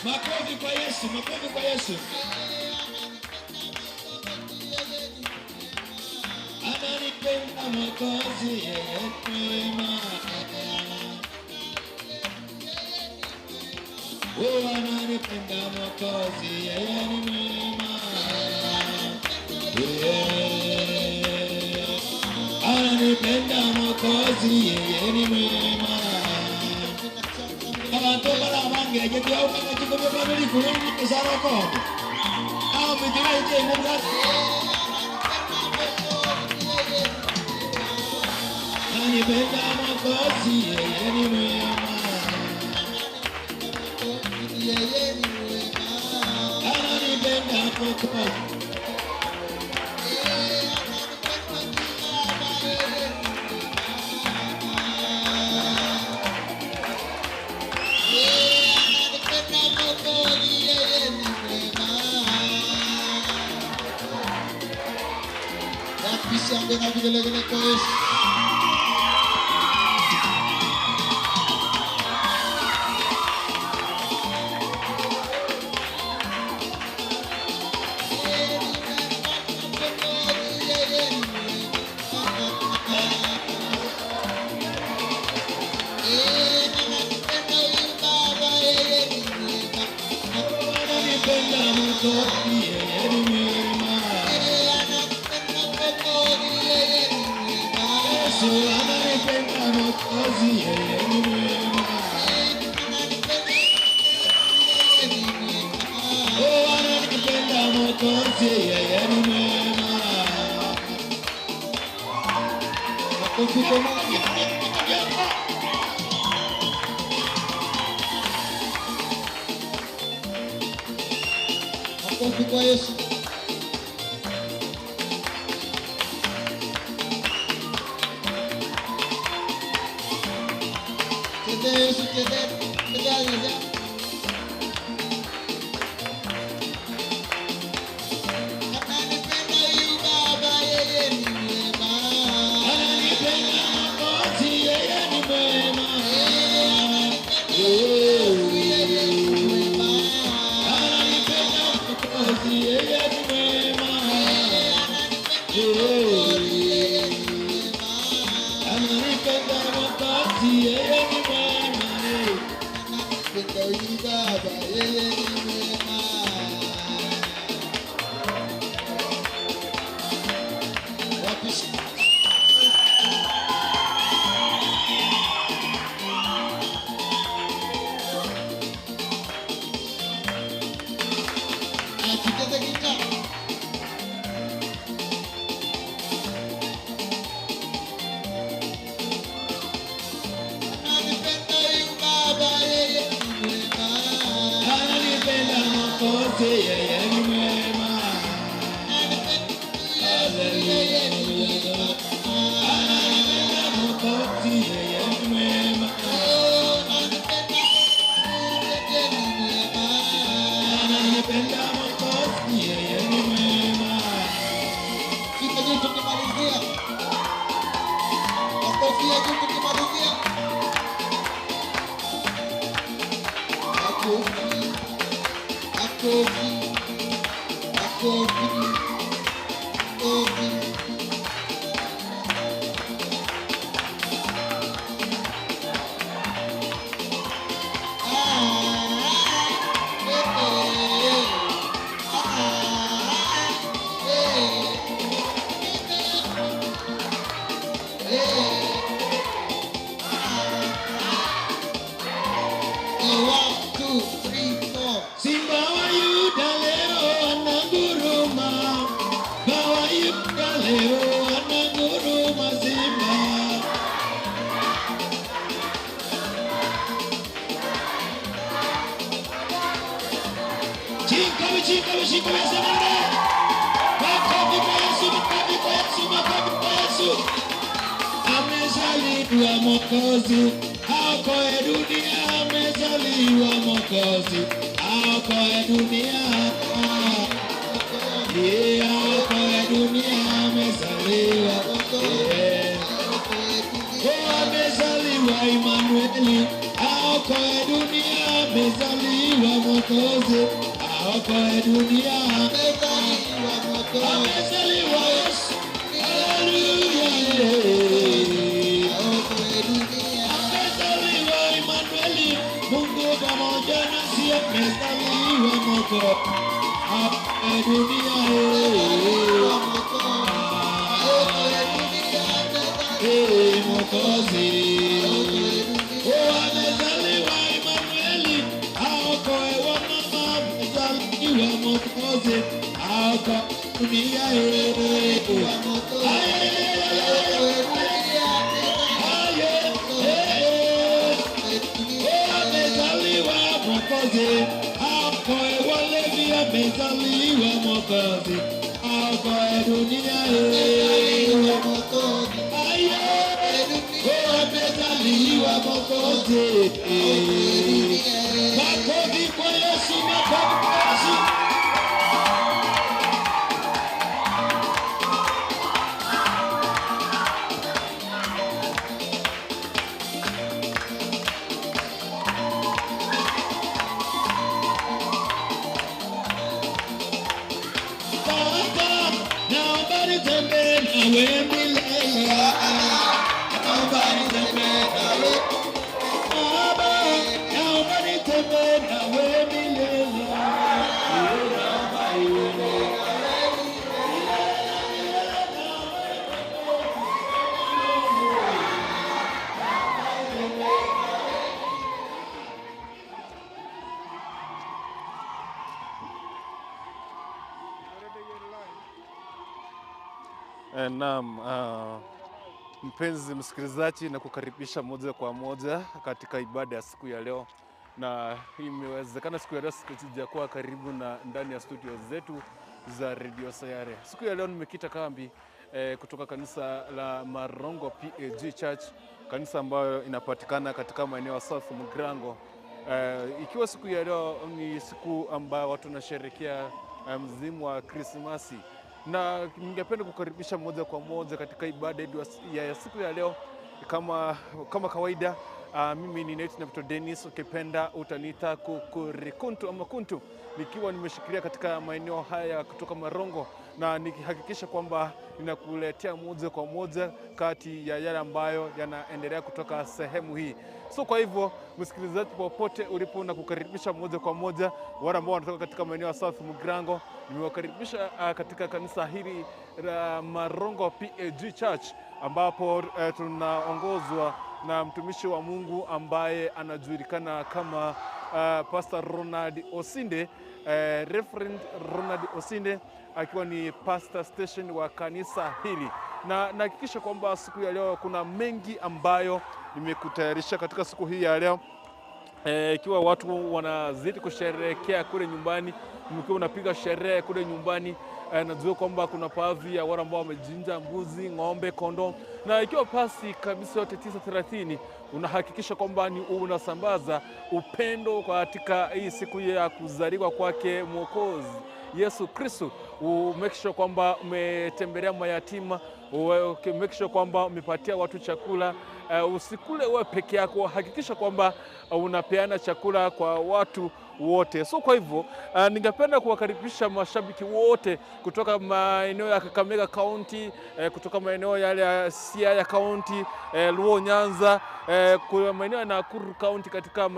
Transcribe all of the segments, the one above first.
Makofi kwa Yesu, makofi kwa Yesu. Ananipenda Mwokozi, yeye mwema. Oh, ananipenda Mwokozi, yeye ni mwema. Yeah. Ananipenda Mwokozi, yeye ni mwema. Abantu barabange jetiauka katika family kulini pesaroko. Au mitira ije mubrat. Ananipenda Mwokozi, yeye ni mwema. Ananipenda Mwokozi. Shangwe na vigelegele kwa Yesu. Ananipenda Mwokozi, yeye ni mwema. Yesu ananipenda Mwokozi, yeye ni mwema. Oh, ananipenda Mwokozi, yeye ni mwema. Makofi kwa Mungu. Makofi kwa Yesu. Chezea Yesu, chezea, chezea, chezea. Ananipenda huyu baba, yeye ni mwema. Ananipenda Mwokozi, yeye ni mwema. Yeye ni mwema. Ananipenda Mwokozi, yeye ni mwema. Ananipenda Mwokozi, yeye ni mwema. Ananipenda huyu baba, yeye ni mwema. Wapi Tucheze gitaa. Ananipenda huyu baba, yeye ni mwema. Ananipenda Mwokozi, yeye ni mwema. Yeye ni mwema. Ananipenda Mwokozi, yeye ni mwema. Ananipenda yeye ni mwema. Ananipenda Mwokozi, yeye ni mwema. Fika juu tukimalizia. Makofi ya juu tukimalizia. Makofi, makofi, makofi, makofi. Ah, eh, eh, ah, eh, eh. One, two, three, four. Simba wa Yuda leo ananguruma, Simba wa Yuda leo ananguruma, Simba. Chinkabi, chinkabi, chinkabi, semane. Makofi kwa Yesu, makofi kwa Yesu, makofi kwa Yesu. Amezaliwa Mwokozi, aokoe dunia. Amezaliwa Mwokozi, aokoe dunia. Yeah, aokoe dunia, amezaliwa. Yeah. Oh, amezaliwa. Amezaliwa Emanueli, aokoe dunia. Amezaliwa Mwokozi, aokoe dunia. Amezaliwa Mwokozi. Amezaliwa Yesu, haleluya. Aokoe dunia. Amezaliwa Emanueli, Mungu pamoja nasi. Amezaliwa Mwokozi, aokoe dunia. Amezaliwa Mwokozi. Aokoe dunia. Eh, Mwokozi. Aokoe dunia. Oh, amezaliwa Emanueli, aokoe wamama. Amezaliwa Mwokozi, aokoe dunia. Amezaliwa Mwokozi. Aokoe dunia. Aye, eh, eh. Aokoe dunia. Oh, amezaliwa Mwokozi, aokoe walevi. Amezaliwa Mwokozi, aokoe dunia. Amezaliwa Mwokozi. Aye, oh, amezaliwa Mwokozi. Aokoe dunia. Makofi kwa Yesu, makofi kwa Yesu. Baba, naomba nitembee nawe milele. Naomba nitembee nawe. Baba, naomba nitembee nawe milele. Naomba iwe. Naam, mpenzi msikilizaji, na kukaribisha moja kwa moja katika ibada ya siku ya leo, na imewezekana siku ya leo sijakuwa karibu na ndani ya studio zetu za Radio Sayare. Siku ya leo nimekita kambi kutoka kanisa la Marongo PAG Church, kanisa ambayo inapatikana katika maeneo ya South Mugrango. Ikiwa siku ya leo ni siku ambayo watu wanasherehekea msimu wa Krismasi, na ningependa kukaribisha moja kwa moja katika ibada yetu ya siku ya leo kama kawaida. Mimi ni naitwa Dennis, ukipenda utaniita Kukurikuntu ama Kuntu, nikiwa nimeshikilia katika maeneo haya kutoka Marongo na nikihakikisha kwamba ninakuletea moja kwa moja kati ya yale ambayo yanaendelea kutoka sehemu hii. So kwa hivyo msikilizaji, popote ulipo, na kukaribisha moja kwa moja wale ambao wanatoka katika maeneo ya South Mugrango, nimewakaribisha katika kanisa hili la Marongo PAG Church ambapo tunaongozwa na mtumishi wa Mungu ambaye anajulikana kama Pastor Ronald Osinde, Reverend Ronald Osinde akiwa ni pastor station wa kanisa hili, na nahakikisha kwamba siku ya leo kuna mengi ambayo nimekutayarisha katika siku hii ya leo. Ikiwa watu wanazidi kusherehekea kule nyumbani, mkiwa unapiga sherehe kule nyumbani, najua kwamba kuna baadhi ya wale ambao wamechinja mbuzi, ng'ombe, kondoo, na ikiwa pasi kabisa yote 9:30 unahakikisha kwamba ni unasambaza upendo katika hii siku ya kuzaliwa kwake Mwokozi Yesu Kristo. Make sure kwamba umetembelea mayatima, make sure kwamba umepatia watu chakula. Usikule wewe peke yako, hakikisha kwamba unapeana chakula kwa watu wote. So kwa hivyo ningependa kuwakaribisha mashabiki wote kutoka maeneo ya Kakamega County, kutoka maeneo yale ya Siaya County, Luo Nyanza, kuna maeneo ya Nakuru County katika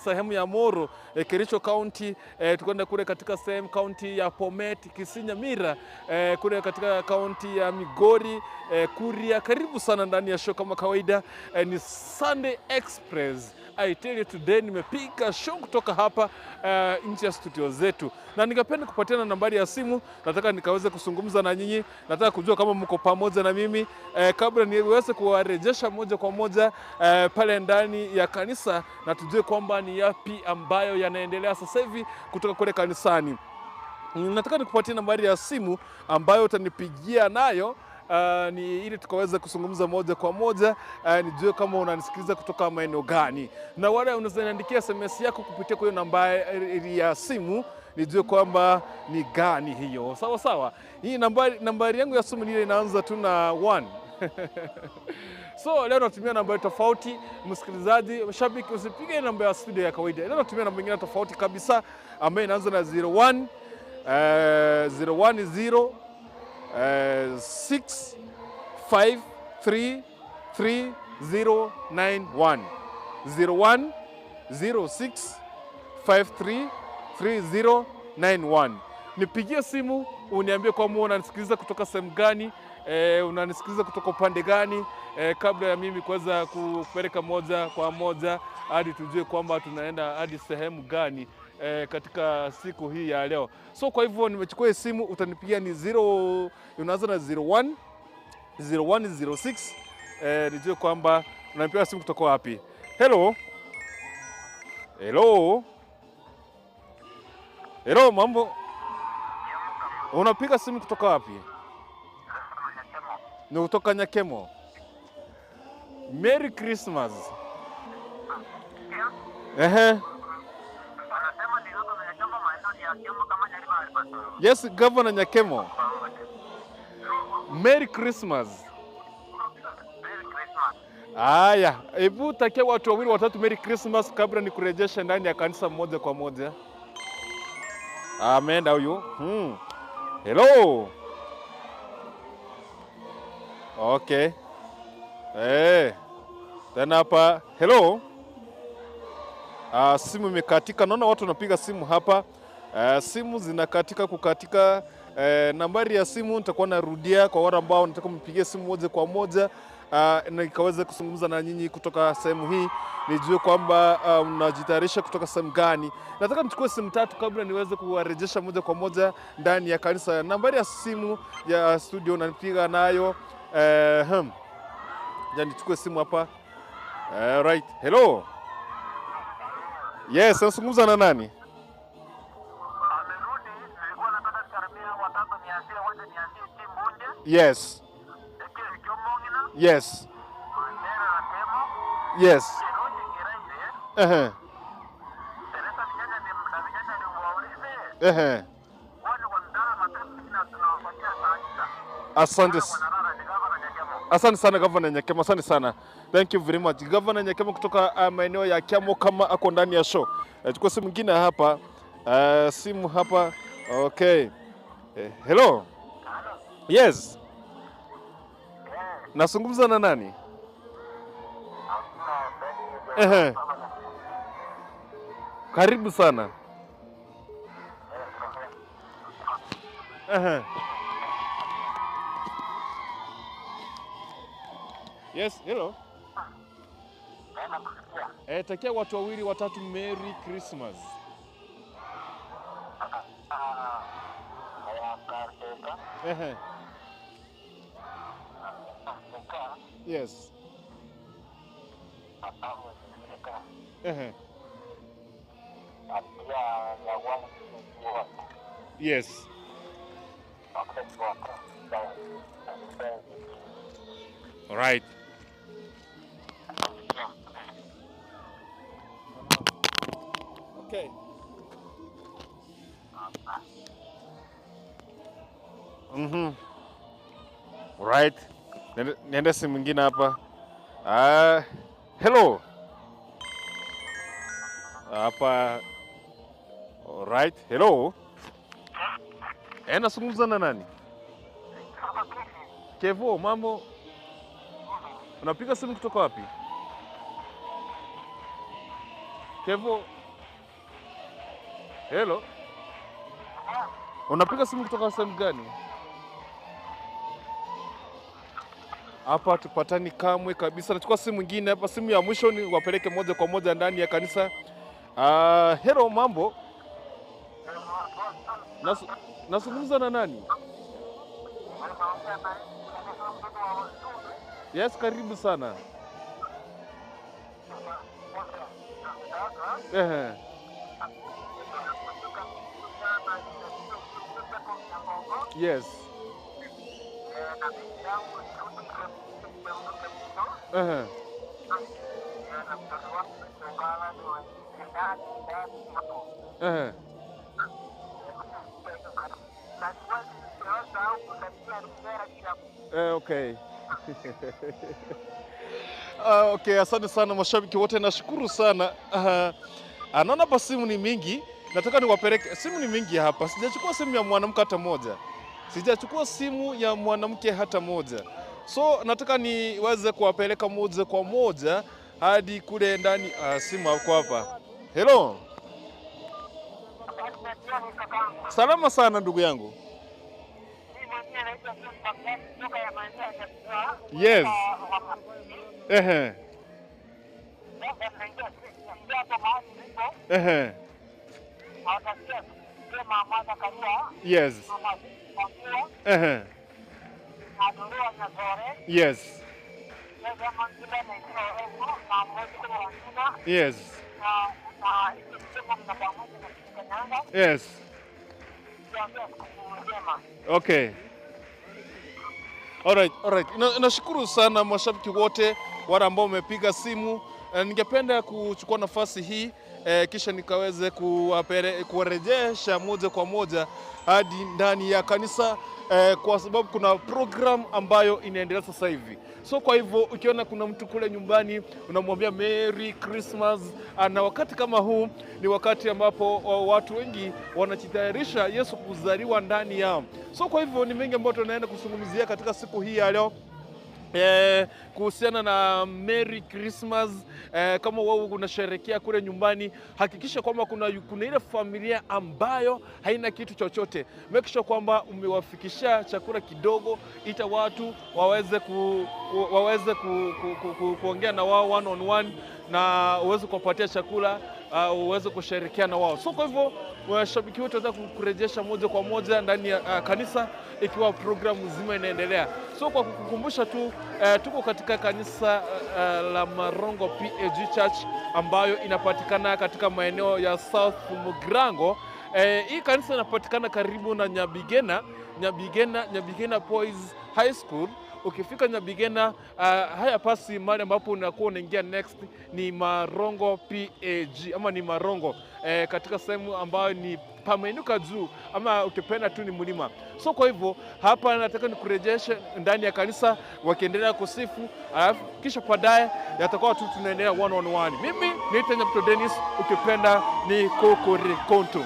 sehemu ya Moro, Kericho County, tukwenda kule katika sehemu county ya Bomet, Kisii, Nyamira, kule katika county ya Migori, Kuria. Karibu sana ndani ya show kama kawaida, ni Sunday Express. I tell you today nimepiga show kutoka hapa nje ya studio zetu, na ningependa kupatiana nambari ya simu. Nataka nikaweze kuzungumza na nyinyi, nataka kujua kama mko pamoja na mimi kabla niweze kuwarejesha moja kwa moja pale ndani ya kanisa na tujue kwamba ni yapi ambayo yanaendelea sasa hivi kutoka kule kanisani. Nataka nikupatie nambari ya simu ambayo utanipigia nayo ni ili tukaweza kuzungumza moja kwa moja, nijue kama unanisikiliza kutoka maeneo gani, na wale unaweza niandikia SMS yako kupitia kwa hiyo nambari ya simu nijue kwamba ni gani hiyo. Sawa sawa, hii nambari yangu ya simu ni ile inaanza tu na 1. So leo natumia namba tofauti, msikilizaji, shabiki, usipige namba ya studio ya kawaida. Leo natumia namba nyingine tofauti kabisa ambayo inaanza na 01 010 6 5 3 3 0 9 1 01 06 53 3091. Nipigie simu uniambie kwamba unanisikiliza kutoka sehemu gani, unanisikiliza kutoka upande gani, kabla ya mimi kuweza kupeleka moja kwa moja hadi tujue kwamba tunaenda hadi sehemu gani katika siku hii ya leo. So kwa hivyo nimechukua hii simu, utanipigia ni 0, unaanza na 01 0106, nijue kwamba unanipigia simu kutoka wapi. Hello. Hello. Hello, mambo. Unapiga simu kutoka wapi? Ni kutoka Nyakemo. Merry Christmas. Ehe. Yes, Governor Nyakemo. Merry Christmas. Aya, hebu takia watu wawili watatu Merry Christmas kabla nikurejeshe ndani ya kanisa moja kwa moja. Ameenda huyu. Hello. Okay. Tena hapa. Hello. Simu imekatika. Naona watu wanapiga simu hapa. Simu zinakatika kukatika. Nambari ya simu nitakuwa narudia kwa wale ambao nataka mpigie simu moja kwa moja, na nikaweze kuzungumza na nyinyi kutoka sehemu hii, nijue kwamba mnajitayarisha kutoka sehemu gani. Nataka nichukue simu tatu kabla niweze kuwarejesha moja kwa moja ndani ya kanisa. Nambari ya simu ya studio nanipiga nayo. Nichukue simu hapa. Right. Hello. Yes, nazungumza na nani? Amerudi, nilikuwa nataka kusalimia watatu nianzie wote, nianzie Chimbunje, Yes. Kiomong'ina, Yes. Mandera na Temo, Yes. Cheroji Ngiraire, Teresa Vijana ni na vijana ni waulize, wale wanadara matatu na tunawafanyia saa 9. Asante. Wanarara ni gavana Nyakemo. Asante sana Governor Nyakemo, asante sana. Thank you very much. Governor Nyakemo kutoka maeneo ya Kiamo kama ako ndani ya show. Chukua simu nyingine hapa. Simu hapa. Okay. Hello. Yes. Nazungumza na nani? Ehe. Karibu sana. Ehe. Yes, hello. Takia watu wawili watatu Merry Christmas. Ehe. Yes. Ehe. Yes. All right. Okay. Right. Niende simu mwingine hapa. Hello. Hapa. All right. Hello. Nazungumza na nani? Kevo, mambo. Unapiga simu kutoka wapi? Kevo. Hello. Unapiga simu kutoka sehemu gani? Hapa tupatani kamwe kabisa. Nachukua simu nyingine hapa, simu ya mwisho ni wapeleke moja kwa moja ndani ya kanisa. Hello, mambo. Nazungumza na nani? Yes, karibu sana. Ehe. Yes. Ehe. Ehe. Okay. Okay, asante sana mashabiki wote, nashukuru sana. Naona hapa simu ni mingi, nataka niwapeleke. Simu ni mingi hapa, sijachukua simu ya mwanamke hata moja, sijachukua simu ya mwanamke hata moja, so nataka niweze kuwapeleka moja kwa moja hadi kule ndani. Simu hako hapa. Hello, salama sana ndugu yangu. Yes. Ehe. Ehe. Yes. Ehe. Yes. Yes. Yes. Okay. Alright, alright. Nashukuru sana mashabiki wote wale ambao wamepiga simu. Ningependa kuchukua nafasi hii kisha nikaweze kuwarejesha moja kwa moja hadi ndani ya kanisa kwa sababu kuna program ambayo inaendelea sasa hivi. So kwa hivyo ukiona kuna mtu kule nyumbani unamwambia Merry Christmas, na wakati kama huu ni wakati ambapo watu wengi wanajitayarisha Yesu kuzaliwa ndani yao. So kwa hivyo ni mengi ambayo tunaenda kuzungumzia katika siku hii ya leo. Kuhusiana na Merry Christmas. Kama wewe unasherehekea kule nyumbani, hakikisha kwamba kuna ile familia ambayo haina kitu chochote. Make sure kwamba umewafikishia chakula kidogo, ita watu waweze kuongea na wao one on one, na uweze kuwapatia chakula, uweze kusherehekea na wao. So kwa hivyo washabiki wote wataka kurejesha moja kwa moja ndani ya kanisa ikiwa programu nzima inaendelea. So kwa kukukumbusha tu, tuko katika kanisa la Marongo PAG Church ambayo inapatikana katika maeneo ya South Mugirango. Hii kanisa inapatikana karibu na Nyabigena Boys High School. Ukifika Nyabigena, haya pasi mahali ambapo unakuwa unaingia next ni Marongo PAG ama ni Marongo, katika sehemu ambayo ni pameinuka juu ama ukipenda tu ni mlima. So kwa hivyo hapa nataka nikurejeshe ndani ya kanisa wakiendelea kusifu, alafu kisha baadaye yatakuwa tu tunaendelea one on one. Mimi ni Nyabito Dennis, ukipenda ni Kokorikonto.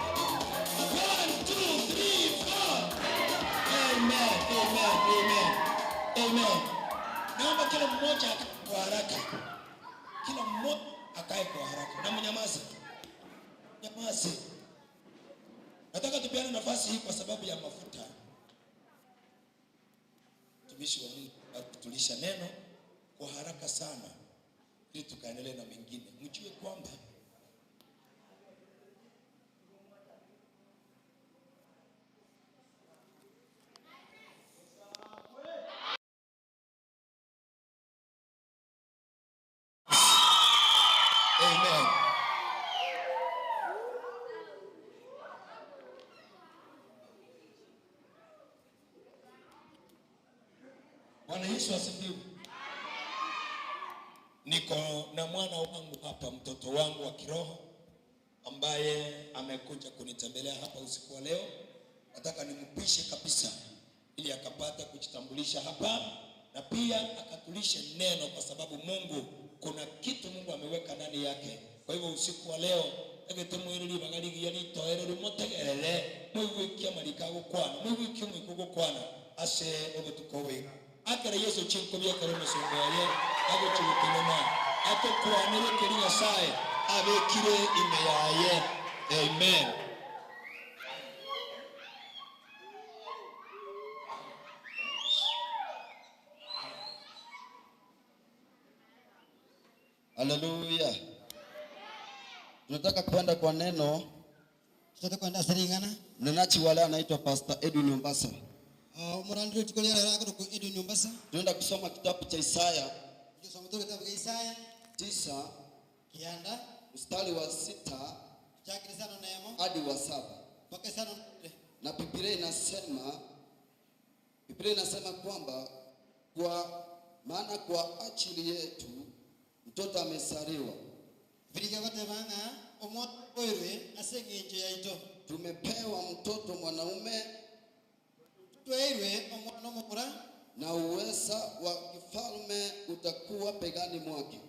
One, two, three, four. Amen, amen, amen, amen. Naomba kila mmoja akae kwa haraka, kila mmoja akae kwa haraka na mnyamaze, nyamaze. Nataka tupeane nafasi hii kwa sababu ya mafuta. Mtumishi wa Mungu atulisha neno. kwa haraka sana ili tukaendelee na mengine. Mjue kwamba Amen. Bwana Yesu asifiwe. Niko na mwana wangu hapa, mtoto wangu wa kiroho ambaye amekuja kunitembelea hapa usiku wa leo. Nataka nimpishe kabisa ili akapata kujitambulisha hapa na pia akatulishe neno, kwa sababu Mungu, kuna kitu Mungu ameweka ndani yake. Kwa hivyo usiku wa leo egetemwiriri bagarigia ritoereri mutegerere mwigwikia marika gukwana mwigwikia omwiko gukwana ase obotuko bwiga akere Yesu chinkobia kere omusongoye agochigokenyana atokwanire keri Nyasaye abekire ime yaye. Amen. Haleluya. Tunataka kwenda kwa neno. Tunataka kwenda seringana. Mnenaji wale anaitwa Pastor Edwin Mombasa. Omurandire tukolera rako Edwin Mombasa. Tunaenda kusoma kitabu cha Isaya. Tusoma kitabu cha Isaya 9 kianda mstari wa 6 chakiri nemo hadi wa 7. Mpaka sana. Na Biblia inasema kwamba kwa maana kwa ajili yetu mtoto amesaliwa. Tumepewa mtoto mwanaume na uweza wa kifalme utakuwa begani mwake.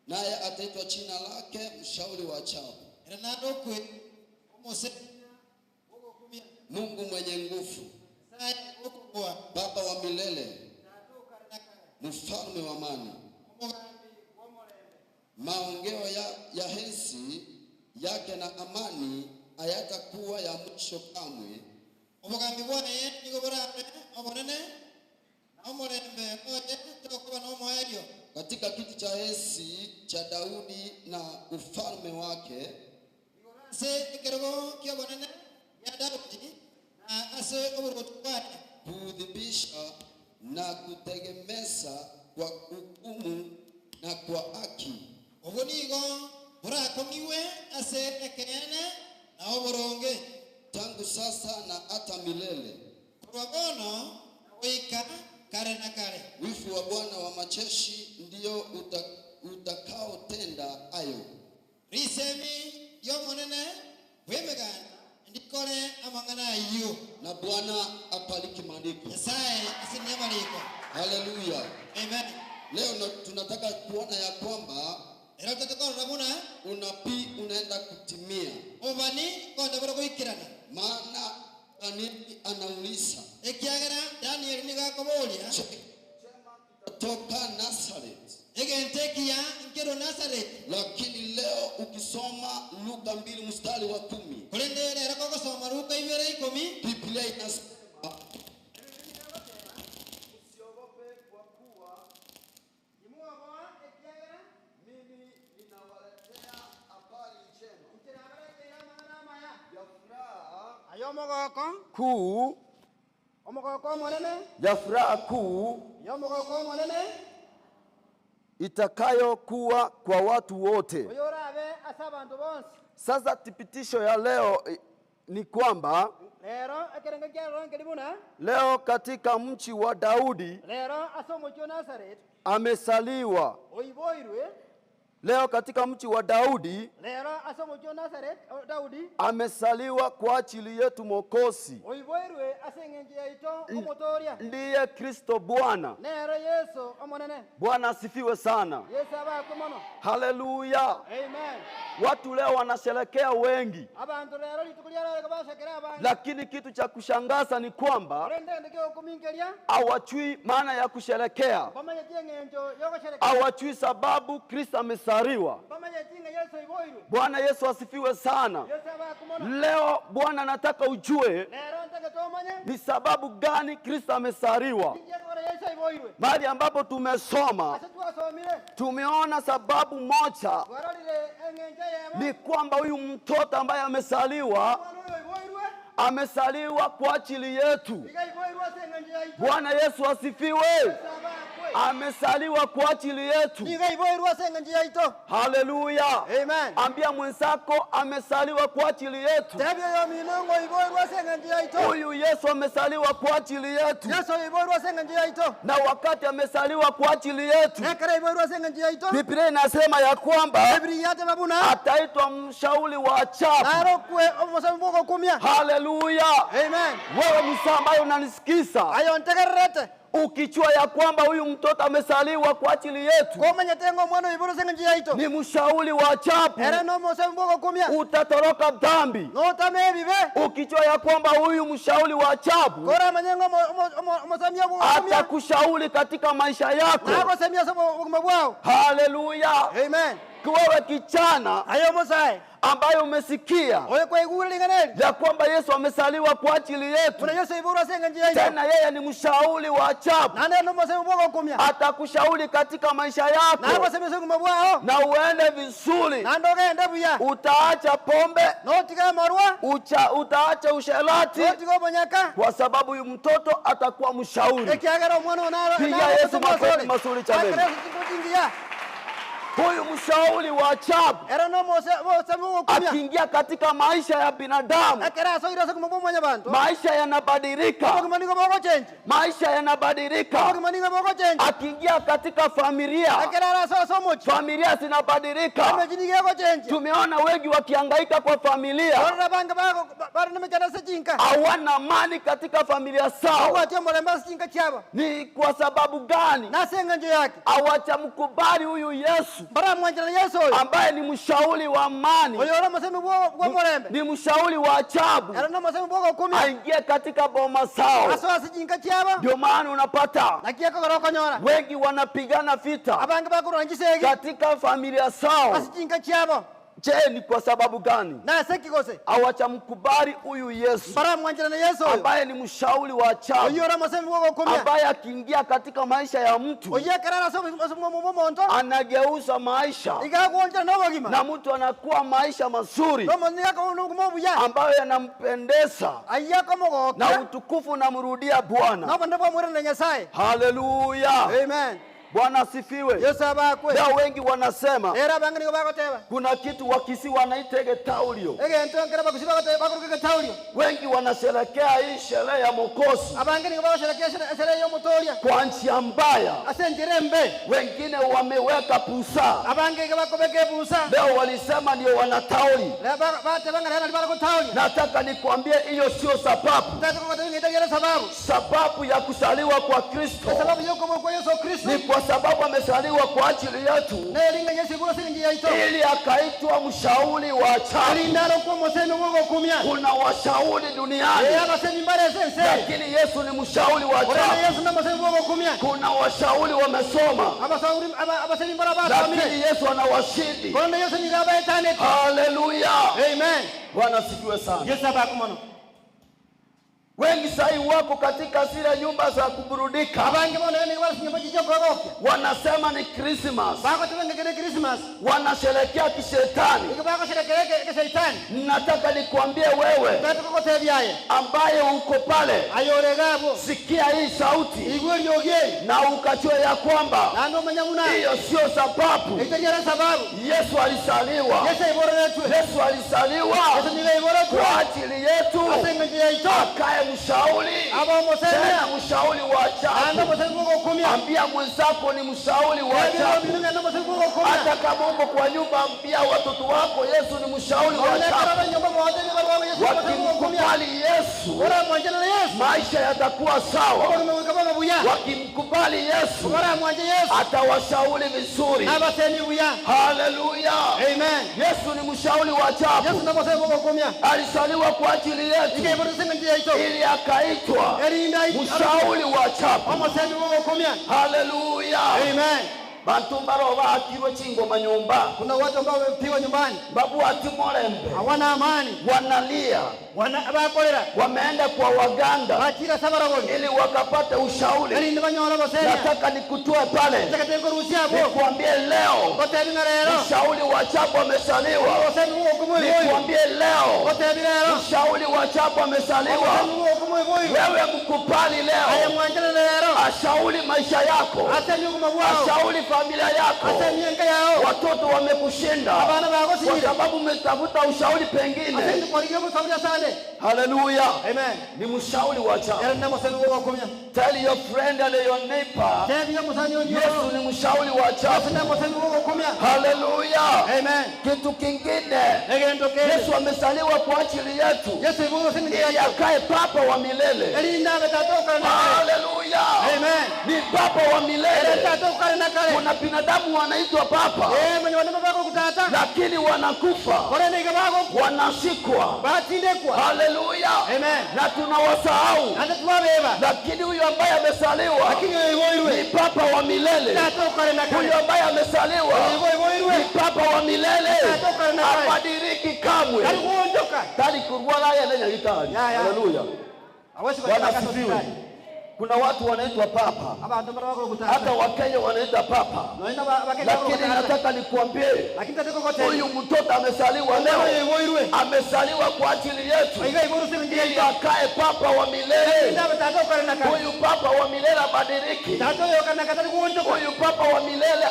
Naye ataitwa jina lake Mshauri wa Ajabu, Mungu mwenye nguvu, Baba wa milele, Mfalme wa amani. Maongeo ya hensi yake na amani hayatakuwa ya mwisho kamwe. Katika kiti cha enzi cha Daudi na ufalme wake, kudhibisha na kutegemeza kwa hukumu na kwa haki. Tangu sasa na hata milele. Wivu wa Bwana wa majeshi ndio utakaotenda hayo. Na Bwana apariki maandiko. Haleluya. Amen. Leo tunataka kuona ya kwamba unabii unaenda kutimia. Maana Danieli anauliza, toka Nazareth. Lakini leo ukisoma Luka 2 mstari wa 10, Biblia inasema usiogope kwa kuwa mimi ninawaletea habari njema kuu ya furaha kuu itakayokuwa kwa watu wote. Sasa thibitisho ya leo ni kwamba leo katika mji wa Daudi amesaliwa. Leo katika mji wa Daudi amesaliwa kwa ajili yetu Mwokozi, ndiye Kristo Bwana. Bwana asifiwe sana. Haleluya. Amen. Watu leo wanasherehekea wengi, lakini kitu cha kushangaza ni kwamba hawajui maana ya kusherehekea, hawajui sababu Kristo amesaliwa. Bwana Yesu asifiwe sana. Leo Bwana nataka ujue ni sababu gani Kristo amesaliwa. Mahali ambapo tumesoma tumeona sababu moja ni kwamba huyu mtoto ambaye amesaliwa, amesaliwa kwa ajili yetu. Bwana Yesu asifiwe. Amesaliwa kwa ajili yetu. Haleluya. Amen. Ambia mwenzako amesaliwa kwa ajili yetu. Huyu Yesu amesaliwa kwa ajili yetu. Na wakati amesaliwa kwa ajili yetu, Biblia inasema ya kwamba ataitwa mshauri wa ajabu. Haleluya. Amen. Wewe msa ambaye unanisikiza, ukijua ya kwamba huyu mtoto amesaliwa kwa ajili yetu, ni mshauri wa ajabu, utatoroka dhambi. Ukijua ya kwamba huyu mshauri wa ajabu atakushauri katika maisha yako. Haleluya. Amen. Wewe kijana ambaye umesikia ya kwamba Yesu amesaliwa kwa ajili yetu, tena yeye ni mshauri wa ajabu, atakushauri katika maisha yako na uende vizuri. Utaacha pombe, utaacha usherati, kwa sababu huyu mtoto atakuwa mshauri. Piga Yesu makofi mazuri jameni. Huyu mshauri wa ajabu akiingia katika maisha ya binadamu, maisha yanabadilika. Maisha yanabadilika. Akiingia katika familia, familia zinabadilika. Tumeona wengi wakihangaika kwa familia, hawana amani katika familia zao. Ni kwa sababu gani? Hawajamkubali huyu Yesu ambaye ni mshauri wa amani, ni mshauri wa ajabu, aingie katika boma zao. Ndio maana unapata wengi wanapigana vita katika familia zao. Je, ni kwa sababu gani? Hawajamkubali huyu Yesu ambaye ni mshauri wa ajabu, ambaye akiingia katika maisha ya mtu anageuza maisha na mtu anakuwa maisha mazuri ambayo yanampendeza na utukufu unamrudia Bwana. Haleluya. Amen. Bwana asifiwe. Leo wengi wanasema kuna kitu Wakisii wanaita getaulio. Wengi wanasherehekea hii sherehe ya Mwokozi kwa njia mbaya. Wengine wameweka pusa. Leo walisema ndio wanatauli. Nataka nikwambie hiyo sio sababu. Sababu ya kusaliwa kwa Kristo ni kwa sababu amesaliwa kwa ajili yetu ili akaitwa mshauri wa ajabu. Kuna washauri duniani, lakini Yesu ni mshauri wa ajabu. Kuna washauri wamesoma, lakini Yesu anawashindi. Haleluya. Amen. Bwana asifiwe sana. Wengi sahi wako katika zile nyumba za kuburudika, wanasema ni Christmas, wanasherehekea kishetani. Nataka nikwambie wewe ambaye uko pale, sikia hii sauti na ukajue ya kwamba hiyo sio sababu. Yesu alisaliwa, Yesu alisaliwa kwa ajili yetu, akae mshauri, tena mshauri wa ajabu. Ambia mwenzako ni mshauri wa ajabu. Hata kama uko kwa nyumba, ambia watoto wako Yesu ni mshauri wa ajabu. Wakimkubali Yesu, maisha yatakuwa sawa. Wakimkubali Yesu, atawashauri vizuri. Haleluya. Amen. Yesu ni mshauri wa ajabu. Alisaliwa kwa ajili yetu ili akaitwa mshauri wa ajabu. Haleluya. Amen. Bantu mbaro baakirwe chingoma nyumba. Kuna watu ambao wamepigwa nyumbani. Babu ati morembe. Hawana amani. Wanalia. Wana bakolera. Wameenda kwa waganga Bachira sabaragoni. Ili wakapate ushauri. Erinde banyola bosenia. Nataka nikutoe pale, Nataka tenkorusia abo. nikuambie leo, Gotebi ng'a rero. mshauri wa ajabu amesaliwa. Osebi bwokumwiboyo. Nikuambie leo, Gotebi rero. mshauri wa ajabu amesaliwa. Osebi bwokumwiboyo. Wewe mkubali Aye leo, mwanjele rero. ashauri maisha yako, Asemie obogima bwao. ashauri familia yako. Asemie enka yao. Watoto wamekushinda Abana kwa bagosinyire. sababu umetafuta ushauri pengine. Asende kwarigia obosauri asande. Haleluya, Amen. ni mshauri wa ajabu. Ere namosebi bwogokumia. Tell your friend and your neighbor, Tebia omusani onyo. Yesu ni mshauri wa ajabu. Namosebi bwogokumia. Haleluya. Amen. Kitu kingine, Egento kende. Yesu amesaliwa kwa ajili yetu Yesu ibugo ili sindi akae papa wa milele. Erinda betatoka na kale. Haleluya, Amen. ni papa wa milele. Etatoka na kale. Kuna binadamu wanaitwa papa, Eh mwenye wanema bako kutata. Lakini wanakufa, Korene igabako wanashikwa. batindekwa. Haleluya, Amen. Na tunawasahau, Ate twabeba. Lakini huyu ambaye amesaliwa Lakini oiboirwe. Ni papa wa milele. Tatoka na kale. Huyu ambaye amesaliwa Oiboirwe. Ni papa wa milele, Tatoka na kale. habadiliki kamwe. Kali kuondoka. Tali kurwala yeye nyagitari. Ya, ya. Haleluya. Awezi Bwana asifiwe. Kuna watu wanaitwa papa, Abantu barako kutata. Hata Wakenya wanaita papa, Noina bakenya lakini nataka nikuambie, Lakini tateko kote. Huyu mtoto amesaliwa leo, Oiboirwe. Amesaliwa kwa ajili yetu Oiga iboru sindi ili akae papa wa milele. Erinda betatoka na kale. Huyu papa wa milele abadiliki. Tato yoka na katali kuondoka. Huyu papa wa milele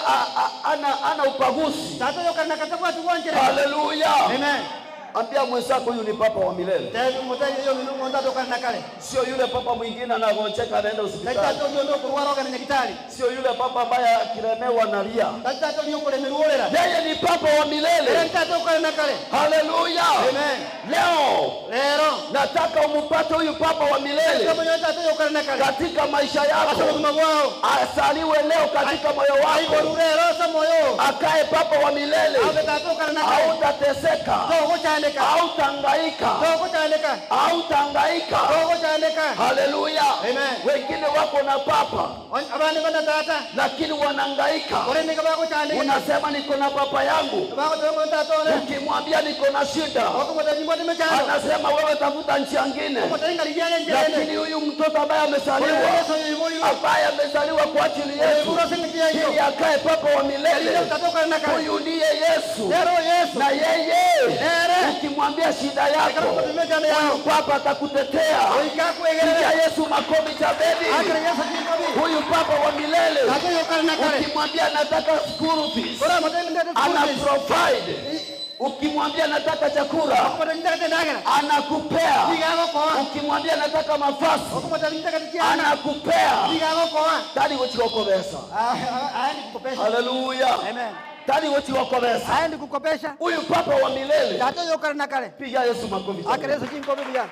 ana ubaguzi. Tato yoka na katali watu wanjere. Haleluya. Amen. Ambia mwenzako huyu ni papa wa milele, Tebi mutaji yo minungo ndatoka na kale. Sio yule papa mwingine anagonjeka anaenda hospitali, Tato yo ndo kurwara kana nyakitari. Sio yule papa ambaye akilemewa analia. Tato yo kulemerwa. Yeye ni papa wa milele. Tato na kale. Haleluya. Amen. Leo Lero. Nataka umupate huyu papa wa milele Kama nyota tato na kale. Katika maisha Asa yako, buzima bwao. Asaliwe leo katika moyo wako, Aiborure asa moyo. Akae papa wa milele. Abe tato na kale. Hautateseka, Togochandeka. Hautahangaika, Togochandeka. Hautahangaika. Togochandeka. Haleluya. Amen. Wengine wako na papa Abandi bana tata. Lakini wanahangaika. Korende kabako chandeka. Unasema niko na papa yangu, Bako tongo tato ne. ukimwambia niko na shida, Okomota nyimbo nimechando. Anasema wewe tafuta njia nyingine. Okomota ngalijana njene. Lakini huyu mtoto ambaye amesaliwa, Yesu yiboyo. Ambaye amesaliwa kwa ajili yetu Iburo singitia hiyo. Ili akae papa wa milele, Tatoka na kale. huyu ndiye Yesu. Lero Yesu. Na yeye Ere. Ukimwambia shida yako, huyu papa atakutetea. Oika kuegerera. Piga Yesu makofi jameni. Akere Yesu jinkobi. Huyu papa wa milele Tato yokana na kale. ukimwambia nataka school fees, Ora motenda ndete ana school fees. provide. Ukimwambia nataka chakula, Okomota ndete ndagera. Anakupea. Digago koa. Ukimwambia nataka mavazi, Okomota ndete tiana. anakupea. Digago koa. Tali gochikokobesa. Aendi kukopesha. Haleluya. Amen. Tali gochikokobesa. Aendi kukopesha. Huyu papa wa milele. Tato yokana na kale. Piga Yesu makofi. Akere Yesu jinkobi bia.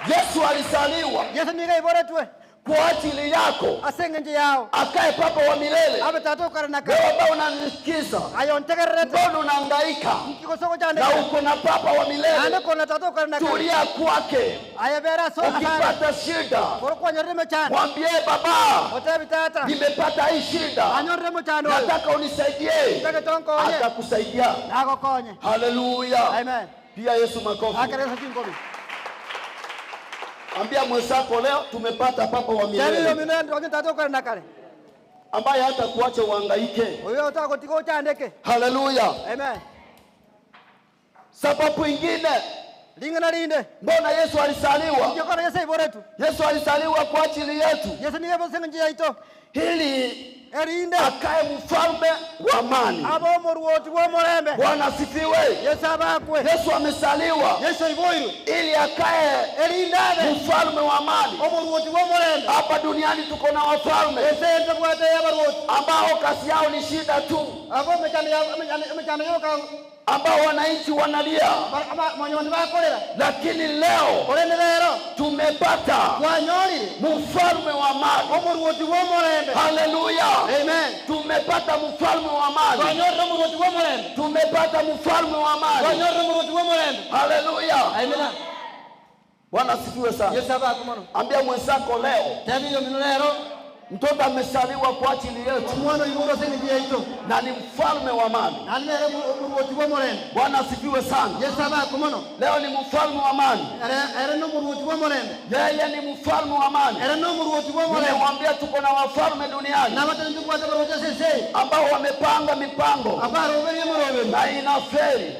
Yesu alisaliwa Yesu niga iboretwe. Kwa ajili yako Asenge nje yao. Akae papa wa milele. Abe tato kare na kale. Wewe ambao unanisikiza, Ayo ntegererete. mbona unahangaika Kikosoko chande. Na uko na papa wa milele? Ane kona tato kare na kale. Tulia kwake. Aye bera so asare. Ukipata shida, Koro kwa nyorre mchana. Mwambie baba, Otebi tata. Nimepata hii shida, Anyorre mchana. Nataka unisaidie. Nataka tonkonye. Atakusaidia. Nagokonye. Haleluya. Amen. Pia Yesu makofi. Akere Yesu jinkobi. Ambia mwenzako leo tumepata papa wa Tebi yo milele minendo onye tato kare na kale. Ambaye hata kuacha uhangaike. Oyo otako tiko chandeke. Haleluya. Amen. Sababu ingine, Lingana linde. Mbona Yesu alisaliwa? Njokona Yesu iboretu. Yesu alisaliwa kwa ajili yetu Yesu niye bosenga njia ito. Ili Erinde. Akae mfalme wa amani. Abo moruoti wo morembe. Bwana asifiwe. Yesu abakwe. Yesu amesaliwa Yesu iboiru. Ili akae Erinde abe. Mfalme wa amani. Omoruoti wo morembe. Hapa duniani tuko na wafalme Ese ntobwate yabaruoti. Ambao kazi yao ni shida tu, Abo mechano ya mechano yoka ambao wananchi wanalia, manyoni bakorera. Lakini leo Korende lero tumepata twanyorire mfalme wa amani. Omoruoti wo morembe. Haleluya. Amen. Tumepata mfalme wa amani. Twanyorire omoruoti wo morembe. Tumepata mfalme wa amani. Twanyorire omoruoti wo morembe. Haleluya. Amen. Bwana asifiwe sana. Yesu abakumano. Ambia mwenzako leo Tebi yo mino lero. Mtoto amesaliwa kwa ajili yetu Omwana oiborwa ase eng'encho yaito. Na ni mfalme wa amani. Naende nere omoruoti bwa omorembe. Bwana asifiwe sana. Yesu abakwe mono. Leo ni mfalme wa amani. Ere nomoruoti bwa omorembe. Yeye ni mfalme wa amani. Ere nomoruoti bwa omorembe. Nimewambia tuko na wafalme duniani Nabatari ntobwate abaruoti ase ense ambao wamepanga mipango abaroberi emoroberi na inaferi,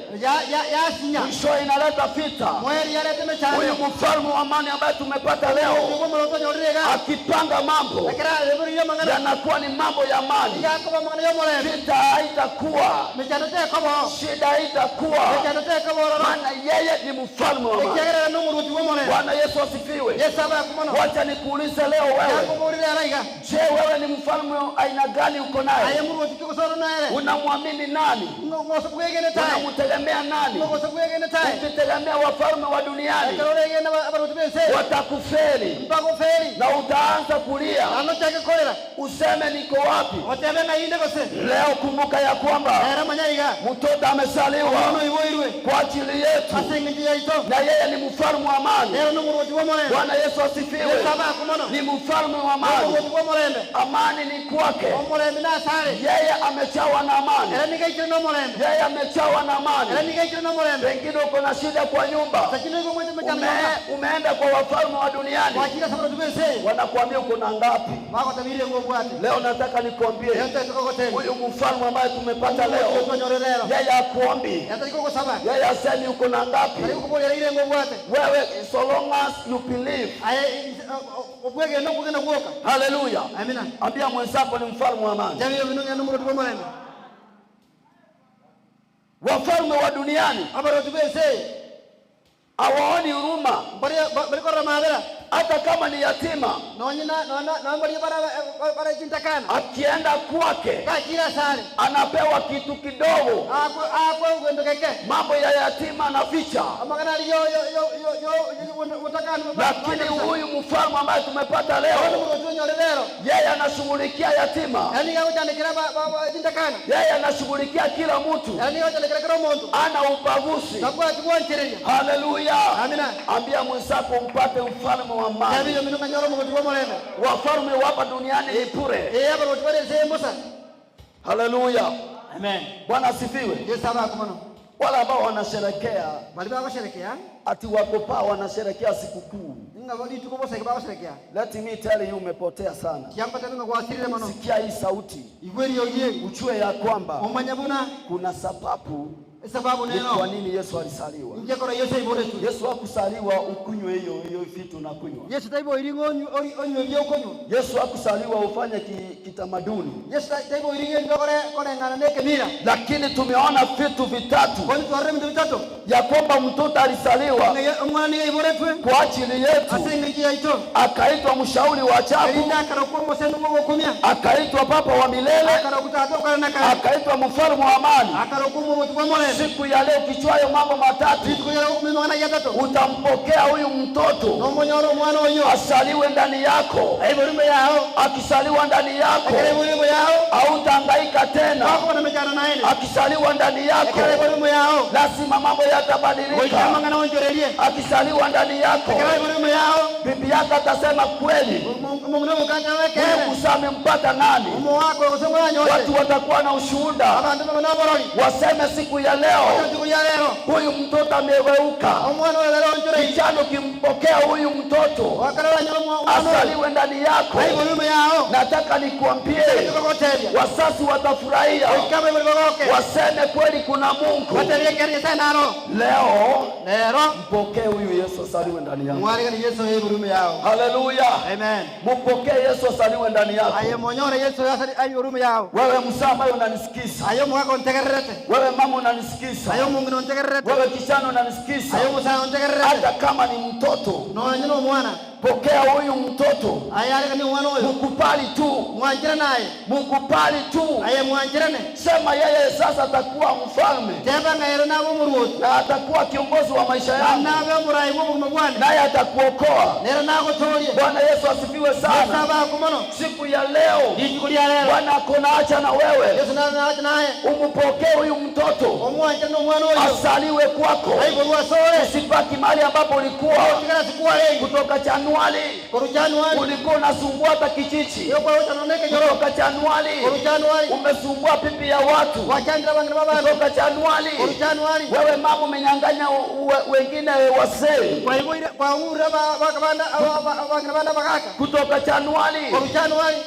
yasinya mwisho inaleta vita. Mweri yarete Huyu emechando. mfalme wa amani ambaye tumepata leo Omorembe onyorire iga akipanga mambo ekera aroberie amang'ana yanakuwa ni mambo ya amani. yakoba amang'ana ya omorembe. Vita haitakuwa, Mechando tekobo. Shida haitakuwa, Mechando tekobo ororo. Maana yeye ni mfalme wa amani. Ekiagera nomoruoti bwa omorembe. Bwana Yesu asifiwe. Yesu abakwe mono. Wacha nikuulize leo wewe, Yakoborire araiga. Je, wewe ni mfalme wa aina gani uko Aye naye? muruoti kigosoro nere. Unamwamini nani? Ng'oso bwegene tae. Unamtegemea nani? Ng'oso bwegene tae. Ukitegemea wafalme wa duniani Ekero oregene abaruoti bense watakufeli mbagoferi na utaanza kulia, ano chake korera useme niko wapi? Otebe ng'ainde gose. Leo kumbuka ya kwamba Era manya iga mtoto amesaliwa omwana oiboirwe kwa ajili yetu ase eng'encho yaito na yeye ni mfalme wa amani. Ere nomoruoti bwa omorembe. Bwana Yesu asifiwe. Yesu abakwe mono. Ni mfalme wa amani, Nomoruoti bwa omorembe. Amani ni kwake. Omorembe nasare. Yeye amejawa na amani, Ere nigaikire nomorembe. Yeye amejawa na Ere amani. nigaikire nomorembe. Pengine uko na shida kwa nyumba, Lakini igo mwete mechando umeenda kwa wafalme wa duniani, wachira abaruoti bense wanakuambia uko na ngapi? Bagotabirie ngobwate. Leo nataka nikwambie Leo tetokogotebia huyu mfalme ambaye tumepata leo, twanyorire rero yeye akuombi, yatari kogosaba yeye asemi uko na ngapi. tari gokoboria ire ngobwate. Wewe, so long as you believe. Aye obwegene okogena gwoka. Haleluya! Amina. Ambia mwenzako ni mfalme wa amani. Jabiro bino nomoruoti bwa omorembe. Wafalme wa duniani Abaruoti bense hawaoni huruma, bari korora mabera hata kama ni yatima. Nonye na bara bara chintakana Akienda kwake kachira sare anapewa kitu kidogo, akwe ngwendo keke mambo ya yatima anaficha. Amagana ari yo yo yo yo yo utakana. Lakini huyu mfalme ambaye tumepata leo, muruoti onyorire rero yeye anashughulikia yatima, yani gagochandikira chintakana yeye anashughulikia kila mtu, yani gagochandikira kera omonto ana ubaguzi. Tabwati bwanchereria. Haleluya! Amina. Ambia mwenzako mpate mfalme wa amani. Jabiro bino nganyora omuruoti bwa omorembe. Wafalme wa hapa duniani ni bure. Ee abaruoti bare ense embosa. Haleluya! Amen. Bwana asifiwe. Yesu abakwe mono. Wale ambao wanasherekea Bali bagosherekea ati wako paa wanasherekea sikukuu, ng'a rituko boseke bagosherekea. Let me tell you, umepotea sana. Kiambatebe ng'a gwasirire mono. Sikia hii sauti, Igwe eriogi ujue ya kwamba omanye buna kuna sababu esababu ni neno kwa nini Yesu alisaliwa. Njekora Yesu aiboretwe. Yesu hakusaliwa ukunywe hiyo hiyo vitu na kunywa. Yesu taiboiri ng'o onywe byokonywa. Yesu hakusaliwa ufanye kitamaduni, Yesu taiboiri ng'o kore koreng'ana na ekemira. Lakini tumeona vitu vitatu Kwani twarire ebinto bitato ya kwamba mtoto alisaliwa omwana niga aiboretwe kwa ajili yetu, ase eng'encho yaito akaitwa mshauri wa ajabu, erinda akarokwa omosendo bwogokumia akaitwa baba wa milele, akarokwa tata okare na kare akaitwa mfalme wa amani. Akarokwa omoruoti bwa omorembe. Siku ya leo kichwayo mambo matatu, Rituko ria mimang'ana gatato utampokea huyu mtoto nomonyora omwana oyo asaliwe ndani yako. Aiborwe yao Akisaliwa ndani yako ekere aiborwe yao hautahangaika tena. bakobona mechano naende Akisaliwa ndani yako ekere aiborwe yao lazima mambo yatabadilika. goikamang'ana onchorerie Akisaliwa ndani yako ekere aiborwe yao bibi yako atasema kweli, omong'ina omokaka huyu wekere kusa amempata nani? omo wako gose mwanyote Watu watakuwa na ushuhuda, abandu babona oborori waseme siku ya leo rituko ria rero huyu mtoto ameweuka. Omwana oyo rero onchoreire Kijana, ukimpokea huyu mtoto wakara wanyora omwana oyo asaliwe ndani yako, aiborwe yao nataka nikuambie, tukogotebia wazazi watafurahia, goikaba ibori bagoke waseme kweli kuna Mungu. batebie kere Nyasaye naro. Leo Lero mpokee huyu Yesu asaliwe ndani yako. mwarigani Yesu aiborwe yao. Haleluya, Amen. mpokee Yesu asaliwe ndani yako. Aye monyore Yesu aiborwe yao. Wewe msaa ambaye unanisikiza, Aye omogaka ontegererete wewe mama unanisikiza, aye omong'ina ontegererete wewe kijana unanisikiza, aye omosae ontegererete hata kama ni mtoto, nonye na omwana pokea huyu mtoto, aye aregani omwana oyo mkubali tu, mwanchire naye mkubali tu. Aye mwanchirane. Sema yeye sasa atakuwa mfalme Teba ng'aere nabe omoruoti na atakuwa kiongozi wa maisha yangu, nabe omorai bwa obogima bwane naye atakuokoa. Nere nagotorie. Bwana Yesu asifiwe sana. Yesu mono. Siku ya leo Rituko ria rero Bwana akona acha na wewe, Yesu nache naye umpokee huyu mtoto omwanchire na omwana oyo asaliwe kwako, aiborwe asore usibaki mahali ambapo ulikuwa otigara sikuwa rengi kutoka Januari. Januari ulikuwa unasumbua hata kijiji. Kutoka Januari umesumbua pipi ya watu. Kutoka Januari wewe mama umenyang'anya wengine wazee. Kutoka Januari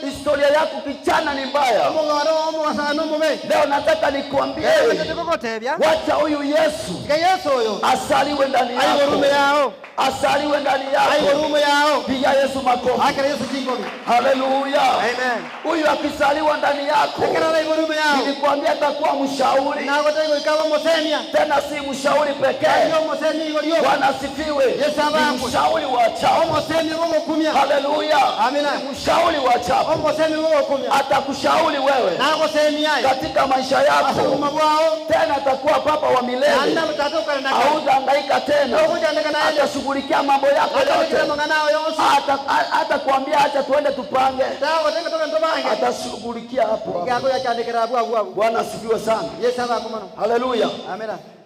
historia yako kijana ni mbaya. Leo nataka nikuambie, wacha huyu Yesu asaliwe ndani yako. Asaliwe ndani yako. Piga Yesu makofi. Haleluya. Huyu akisaliwa ndani yako, nilikwambia atakuwa mshauri. Tena si mshauri pekee. Bwana asifiwe. Ni mshauri wa ajabu. Haleluya. Ni mshauri wa ajabu. Atakushauri wewe katika maisha yako. Tena atakuwa baba wa milele. Hautahangaika tena. Atashughulikia mambo yako yote. Hata kuambia acha tuende tupange. Atashughulikia hapo. Bwana asifiwe sana. Haleluya.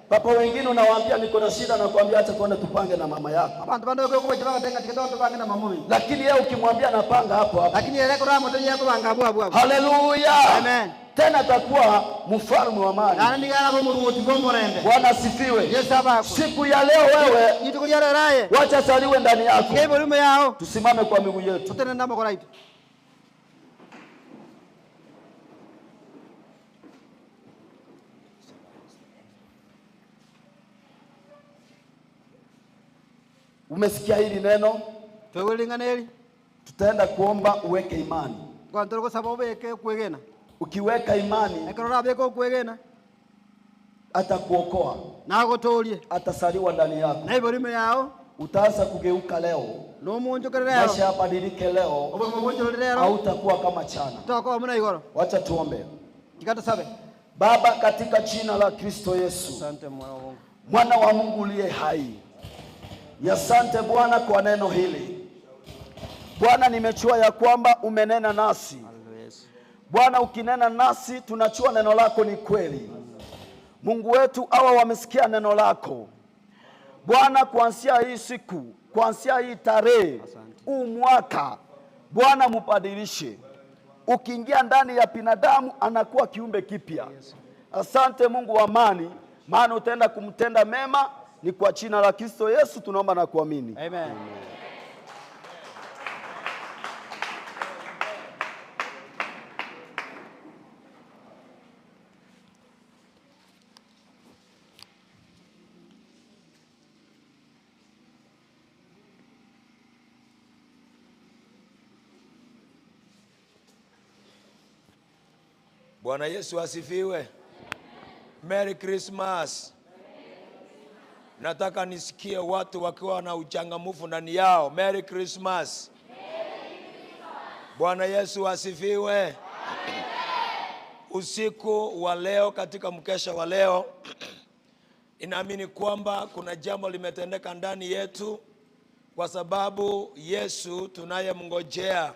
Papa wengine unawaambia niko na shida na kuambia acha tuende tupange na mama yako. Lakini yeye ukimwambia napanga hapo hapo. Haleluya. Amen. Tena atakuwa mfalme wa amani. Bwana asifiwe. Siku ya leo wewe wacha saliwe ndani yako. Tusimame kwa miguu yetu. Umesikia hili neno? Tutaenda kuomba uweke imani. Ukiweka imani atakuokoa, atasaliwa ndani yako. Utaanza kugeuka leo, maisha yabadilike leo, hautakuwa kama jana. Wacha tuombe. Baba, katika jina la Kristo Yesu, mwana wa Mungu uliye hai, asante Bwana kwa neno hili. Bwana, nimejua ya kwamba umenena nasi. Bwana, ukinena nasi tunajua neno lako ni kweli. Mungu wetu, hawa wamesikia neno lako Bwana, kuanzia hii siku, kuanzia hii tarehe, huu mwaka, Bwana mubadilishe. Ukiingia ndani ya binadamu anakuwa kiumbe kipya. Asante Mungu wa amani, maana utaenda kumtenda mema. Ni kwa jina la Kristo Yesu tunaomba na kuamini. Amen. Bwana Yesu asifiwe. Merry Christmas. Nataka nisikie watu wakiwa na uchangamfu ndani yao. Merry Christmas. Bwana Yesu asifiwe. Usiku wa leo, katika mkesha wa leo, ninaamini kwamba kuna jambo limetendeka ndani yetu, kwa sababu Yesu tunayemngojea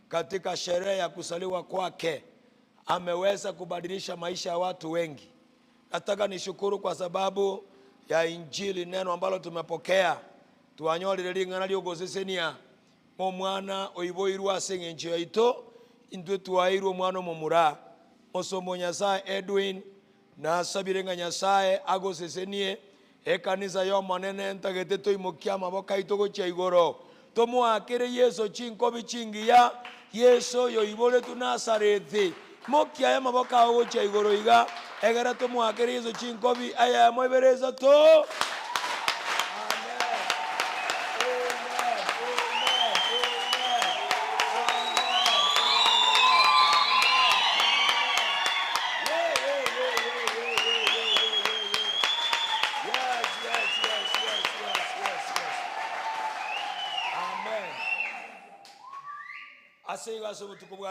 katika sherehe ya kusaliwa kwake ameweza kubadilisha maisha ya watu wengi. Nataka nishukuru kwa sababu ya injili, neno ambalo tumepokea. Twanyolire ring'ana riogosesenia omwana oiboirwe ase eng'encho yaito, intwe twairwe omwana omomura. Mosomo Nyasaye Edwin nasabire ng'a Nyasaye agosesenie ekanisa y'omonene ntagete toimokia amaboko aito gochia igoro. Tomoakere Yesu chinkobi chingiya, Yesu yoiboretwe Nasarethi. Mokia aya maboko ao gochia igoro iga, egera tomoakere Yesu chinkobi aya moibereza to.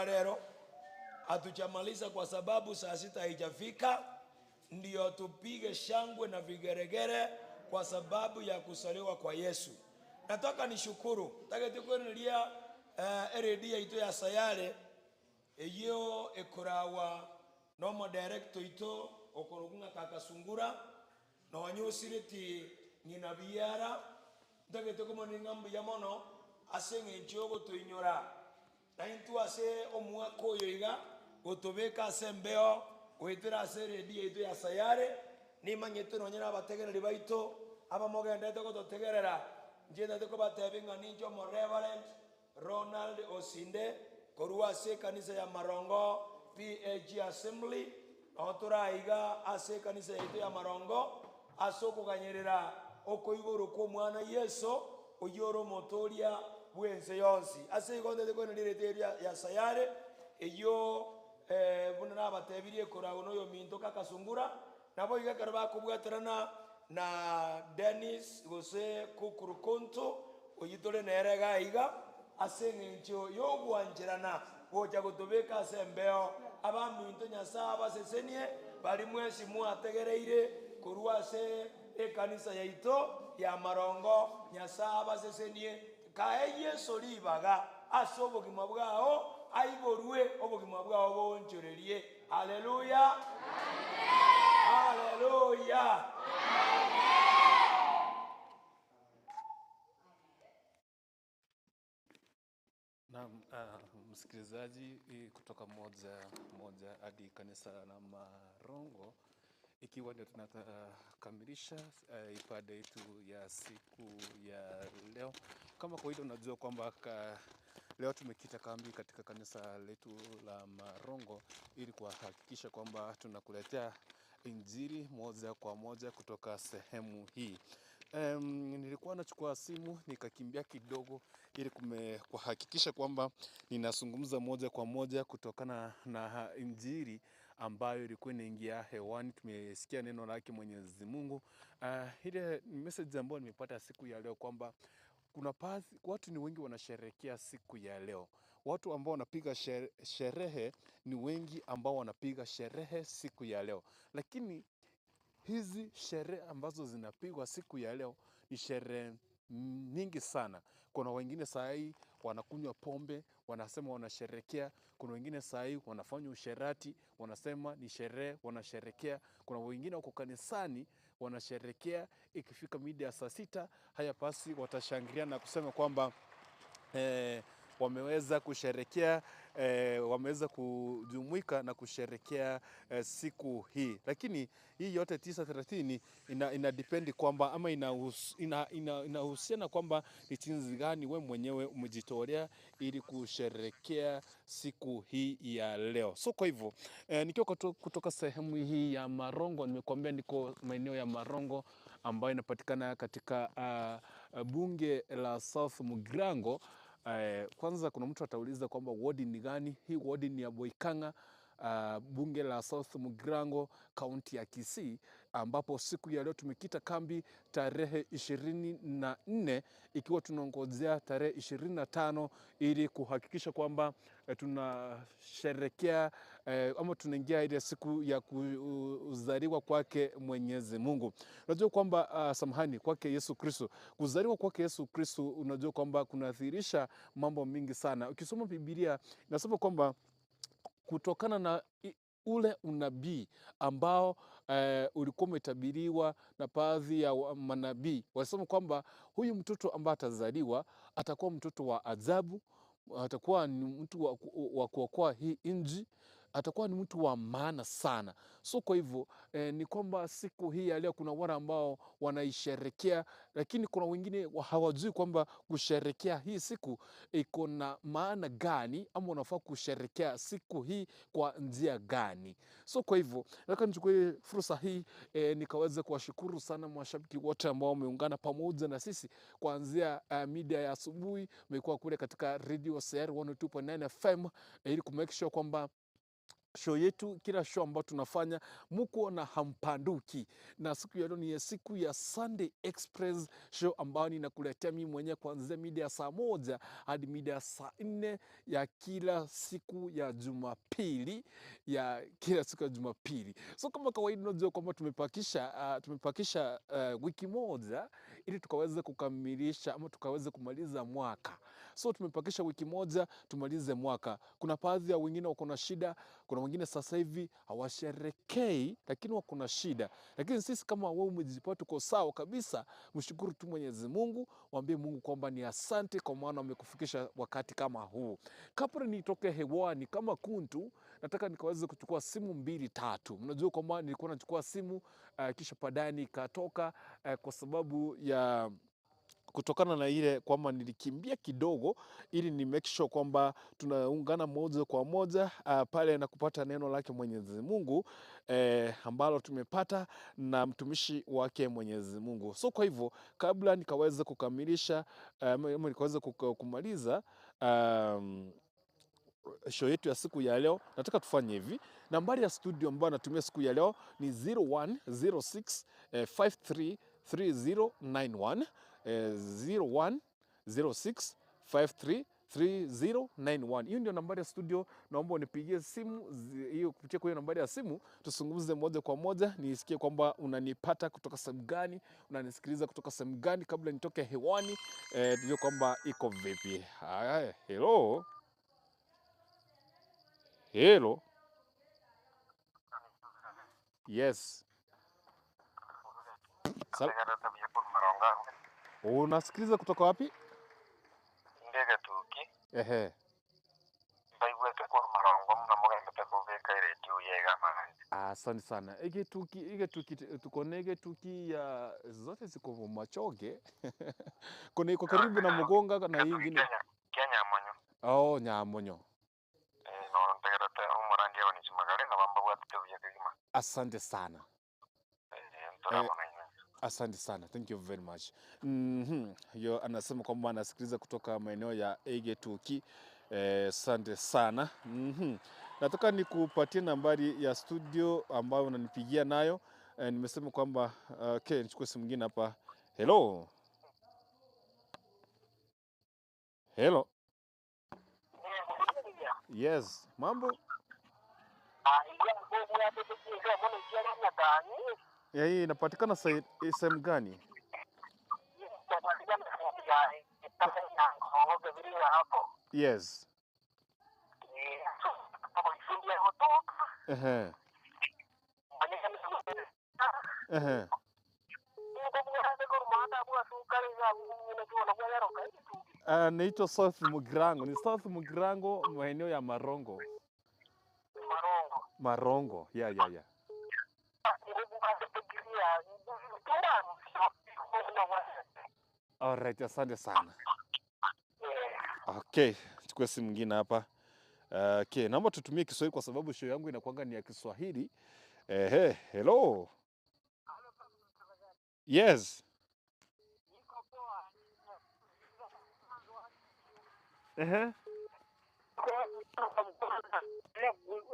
Leo hatujamaliza kwa sababu saa 6 haijafika, ndio tupige shangwe na vigeregere kwa sababu ya kusaliwa kwa Yesu. Nataka nishukuru tagetikweneria eredio ito ya Sayare eyo ekorawa nomo director ito okorogunga kakasungura nonyusiriti ng'ina biara ntagete komoninga mbuya mono Ase eng'encho yogotoinyora naintwe ase omwaka oyo iga gotobeka ase embeo goetera ase eredio yaito ya Sayare nimanyete nonye na abategereri baito abamogendete gototegerera nchiendete kobatebia ng'a ninche omoreverend Ronald Osinde korwa ase ekanisa ya Marongo PAG Assembly noo toraiga ase ekanisa yaito ya Marongo ase okoganyerera okoiborwa kwa omwana Yeso oyio ore omotoria bwense yonsi. Ase igo ntete koeneria erieta eria ya Sayare eyio buna nabatebirie koragwa na oyominto kaka Sungura nabo igo ekero bakobwaterana na Dennis gose Kukurukuntu oyio tore nere iga iga ase eng'encho yogwancherana gocha gotobeka ase embeo abaminto Nyasae abasesenie bari mwensi mwategereire korwa ase ekanisa yaito ya Marongo Nyasae abasesenie kae Yeso ribaga ase obogima bwao aiborwe obogima bwao boonchorerie. Haleluya, haleluya. Naam, msikilizaji, kutoka moja moja hadi kanisa la Marongo, ikiwa ndio tunakamilisha ibada yetu ya siku ya leo. Kama kawaida, unajua kwamba leo tumekita kambi katika kanisa letu la Marongo ili kuhakikisha kwamba tunakuletea injili moja kwa moja kutoka sehemu hii. Nilikuwa nachukua simu nikakimbia kidogo ili kuhakikisha kwamba ninazungumza moja kwa moja kutokana na injili ambayo ilikuwa inaingia hewani. Tumesikia neno lake Mwenyezi Mungu. Ile message ambayo nimepata siku ya leo kwamba kuna watu ni wengi wanasherehekea siku ya leo. Watu ambao wanapiga sherehe ni wengi ambao wanapiga sherehe siku ya leo, lakini hizi sherehe ambazo zinapigwa siku ya leo ni sherehe nyingi sana. Kuna wengine saa hii wanakunywa pombe, wanasema wanasherekea. Kuna wengine saa hii wanafanya usherati, wanasema ni sherehe, wanasherekea. Kuna wengine wako kanisani wanasherekea, ikifika mida ya saa 6 haya basi watashangilia na kusema kwamba wameweza kusherekea, wameweza kujumuika na kusherekea siku hii. Lakini hii yote 9:30 ina depend kwamba ama inahusiana kwamba ni jinsi gani we mwenyewe umejitolea ili kusherekea siku hii ya leo. So kwa hivyo nikiwa kutoka sehemu hii ya Marongo, nimekuambia niko maeneo ya Marongo ambayo inapatikana katika bunge la South Mugirango. Kwanza kuna mtu atauliza kwamba wodi ni gani? Hii wodi ni ya Boikanga, bunge la South Mugirango, kaunti ya Kisii, ambapo siku ya leo tumekita kambi tarehe 24 ikiwa tunangojea tarehe 25 ili kuhakikisha kwamba tunasherekea ama tunaingia ile siku ya kuzaliwa kwake Mwenyezi Mungu. Unajua kwamba samahani, kwake Yesu Kristo. Kuzaliwa kwake Yesu Kristo, unajua kwamba kunathirisha mambo mingi sana. Ukisoma Biblia inasema kwamba kutokana na ule unabii ambao ulikuwa umetabiriwa na baadhi ya manabii, walisema kwamba huyu mtoto ambaye atazaliwa atakuwa mtoto wa ajabu, atakuwa ni mtu wa kuokoa hii nchi, atakuwa ni mtu wa maana sana. So kwa hivyo ni kwamba siku hii ya leo kuna wale ambao wanaisherekea, lakini kuna wengine hawajui kwamba kusherekea hii siku iko na maana gani, ama unafaa kusherekea siku hii kwa njia gani. So kwa hivyo nataka nichukue fursa hii nikaweze kuwashukuru sana mashabiki wote ambao wameungana pamoja na sisi kuanzia mida ya asubuhi. Mmekuwa kule katika Radio CR 102.9 FM ili ku make sure kwamba show yetu, kila show ambayo tunafanya muko na hampanduki. Na siku ya leo ni siku ya Sunday Express show ambayo ninakuletea mimi mwenyewe kuanzia mida ya saa 1 hadi mida ya saa 4 ya kila siku ya Jumapili, ya kila siku ya Jumapili. So kama kawaida, unajua kwamba tumepakisha wiki moja ili tukaweze kukamilisha ama tukaweze kumaliza mwaka. So tumepakisha wiki moja tumalize mwaka. Kuna baadhi ya wengine wako na shida, Kuna wengine sasa hivi hawasherekei, lakini wako na shida. Lakini sisi kama wewe umejipata tuko sawa kabisa, mshukuru tu Mwenyezi Mungu, waambie Mungu kwamba ni asante kwa maana amekufikisha wakati kama huu. Kabla nitoke hewani kama kuntu, nataka nikaweze kuchukua simu mbili tatu. Mnajua kwamba nilikuwa nachukua simu kisha baadaye nikatoka kwa sababu ya kutokana na ile kwamba nilikimbia kidogo ili ni make sure kwamba tunaungana moja kwa moja pale na kupata neno lake Mwenyezi Mungu ambalo tumepata na mtumishi wake Mwenyezi Mungu. So kwa hivyo kabla nikaweza kukamilisha ama nikaweza kumaliza show yetu ya siku ya leo, nataka tufanye hivi. Nambari ya studio ambayo natumia siku ya leo ni 0106 53 3091, 0106 53 3091. Hiyo ndio nambari ya studio. Naomba unipigie simu hiyo, kupitia kwa hiyo nambari ya simu tuzungumze moja kwa moja, nisikie kwamba unanipata kutoka sehemu gani, unanisikiliza kutoka sehemu gani, kabla nitoke hewani, tujue kwamba iko vipi. Haya, hello. Hello. Yes. Unasikiliza kutoka wapi? Ndege tuki. Ehe. Ndaigwete kwa marongo muno mugendete kubika iredio yega manje. Asante sana. Ige tuki tuko na Ige tuki ya zote ziko Machoge. Kuna iko karibu na Mugonga na hii ingine. Kenya Nyamonyo. Oh, Nyamonyo. No ntegerete umurandia wa nichimagare na bamba bwatete buya kigima. Asante sana. Ntorabona ine. Asante sana, thank you very much. Yo anasema kwamba anasikiliza kutoka maeneo ya Egetuki. Asante sana. Nataka nikupatie nambari ya studio ambayo unanipigia nayo. Nimesema kwamba okay, nichukue simu nyingine hapa. Hello. Hello. Yes, mambo? Ya, hii inapatikana sehemu gani? Yes. Ehe. Ehe. Naitwa South Mugirango. Ni South Mugirango, maeneo ya Marongo. Marongo. Yeah. Alright, asante sana. Okay, chukua simu nyingine hapa. Okay, naomba tutumie Kiswahili kwa sababu show yangu inakuanga ni ya Kiswahili. Ehe, hello. Yes. Ehe.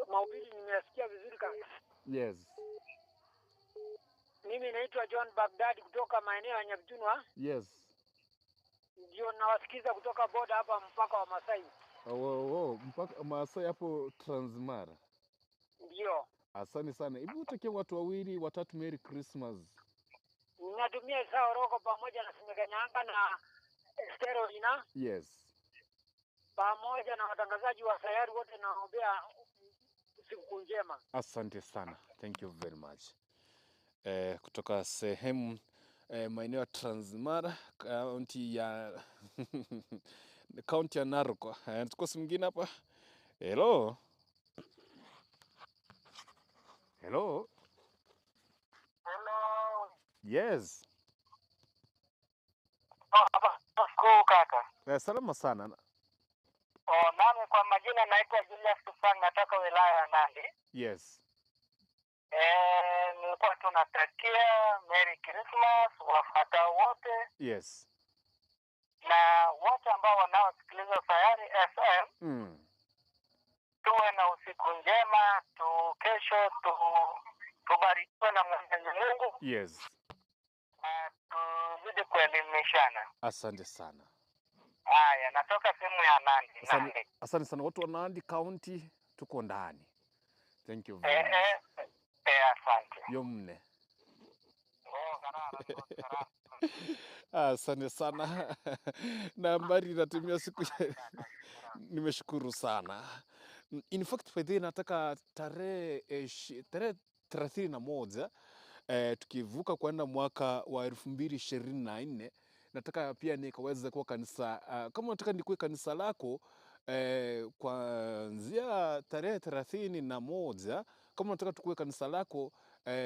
Mahubiri nimeyasikia vizuri kabisa. Yes. Mimi naitwa John Bagdadi kutoka maeneo ya Nyabitunwa, Yes. ndio nawasikiza kutoka boda hapa mpaka wa Masai. Oh, mpaka Masai hapo Transmara. Ndio Asante sana. Hebu utakie watu wawili watatu Merry Christmas. ninatumia Isaa Oroko pamoja na Simeganyanga na Estero ina Yes. pamoja na watangazaji wa sayari wote, naombea sikukuu njema. Asante sana. Thank you very much. Kutoka sehemu maeneo ya Transmara, kaunti ya Narok. Tuko simu mwingine hapa. Hello. Hello. Hello. Yes. Sikukuu kaka. Salama sana. Oh, nami kwa majina naitwa Julius Tusang, natoka wilaya ya Nandi. Yes. Nilikuwa tunatakia Merry Christmas wafuatao wote Yes. na wote ambao wanaosikiliza Sayari FM. Tuwe na usiku njema tu, kesho tubarikiwe na Mwenyezi Mungu Yes. na tuzidi kuelimishana. Asante sana. Haya, natoka sehemu ya Nandi. Nandi. Asante sana watu wa Nandi County, tuko ndani. Thank you very much. Asante. Yomne. Oh, karara, karara. Asante sana. Nambari inatumia siku nimeshukuru sana. In fact, by the way, nataka tarehe 31, tukivuka kwenda mwaka wa 2024, nataka pia nikaweze kuwa kanisa, kama unataka nikuwe kanisa lako, kuanzia tarehe 31, kama unataka tukue kanisa lako,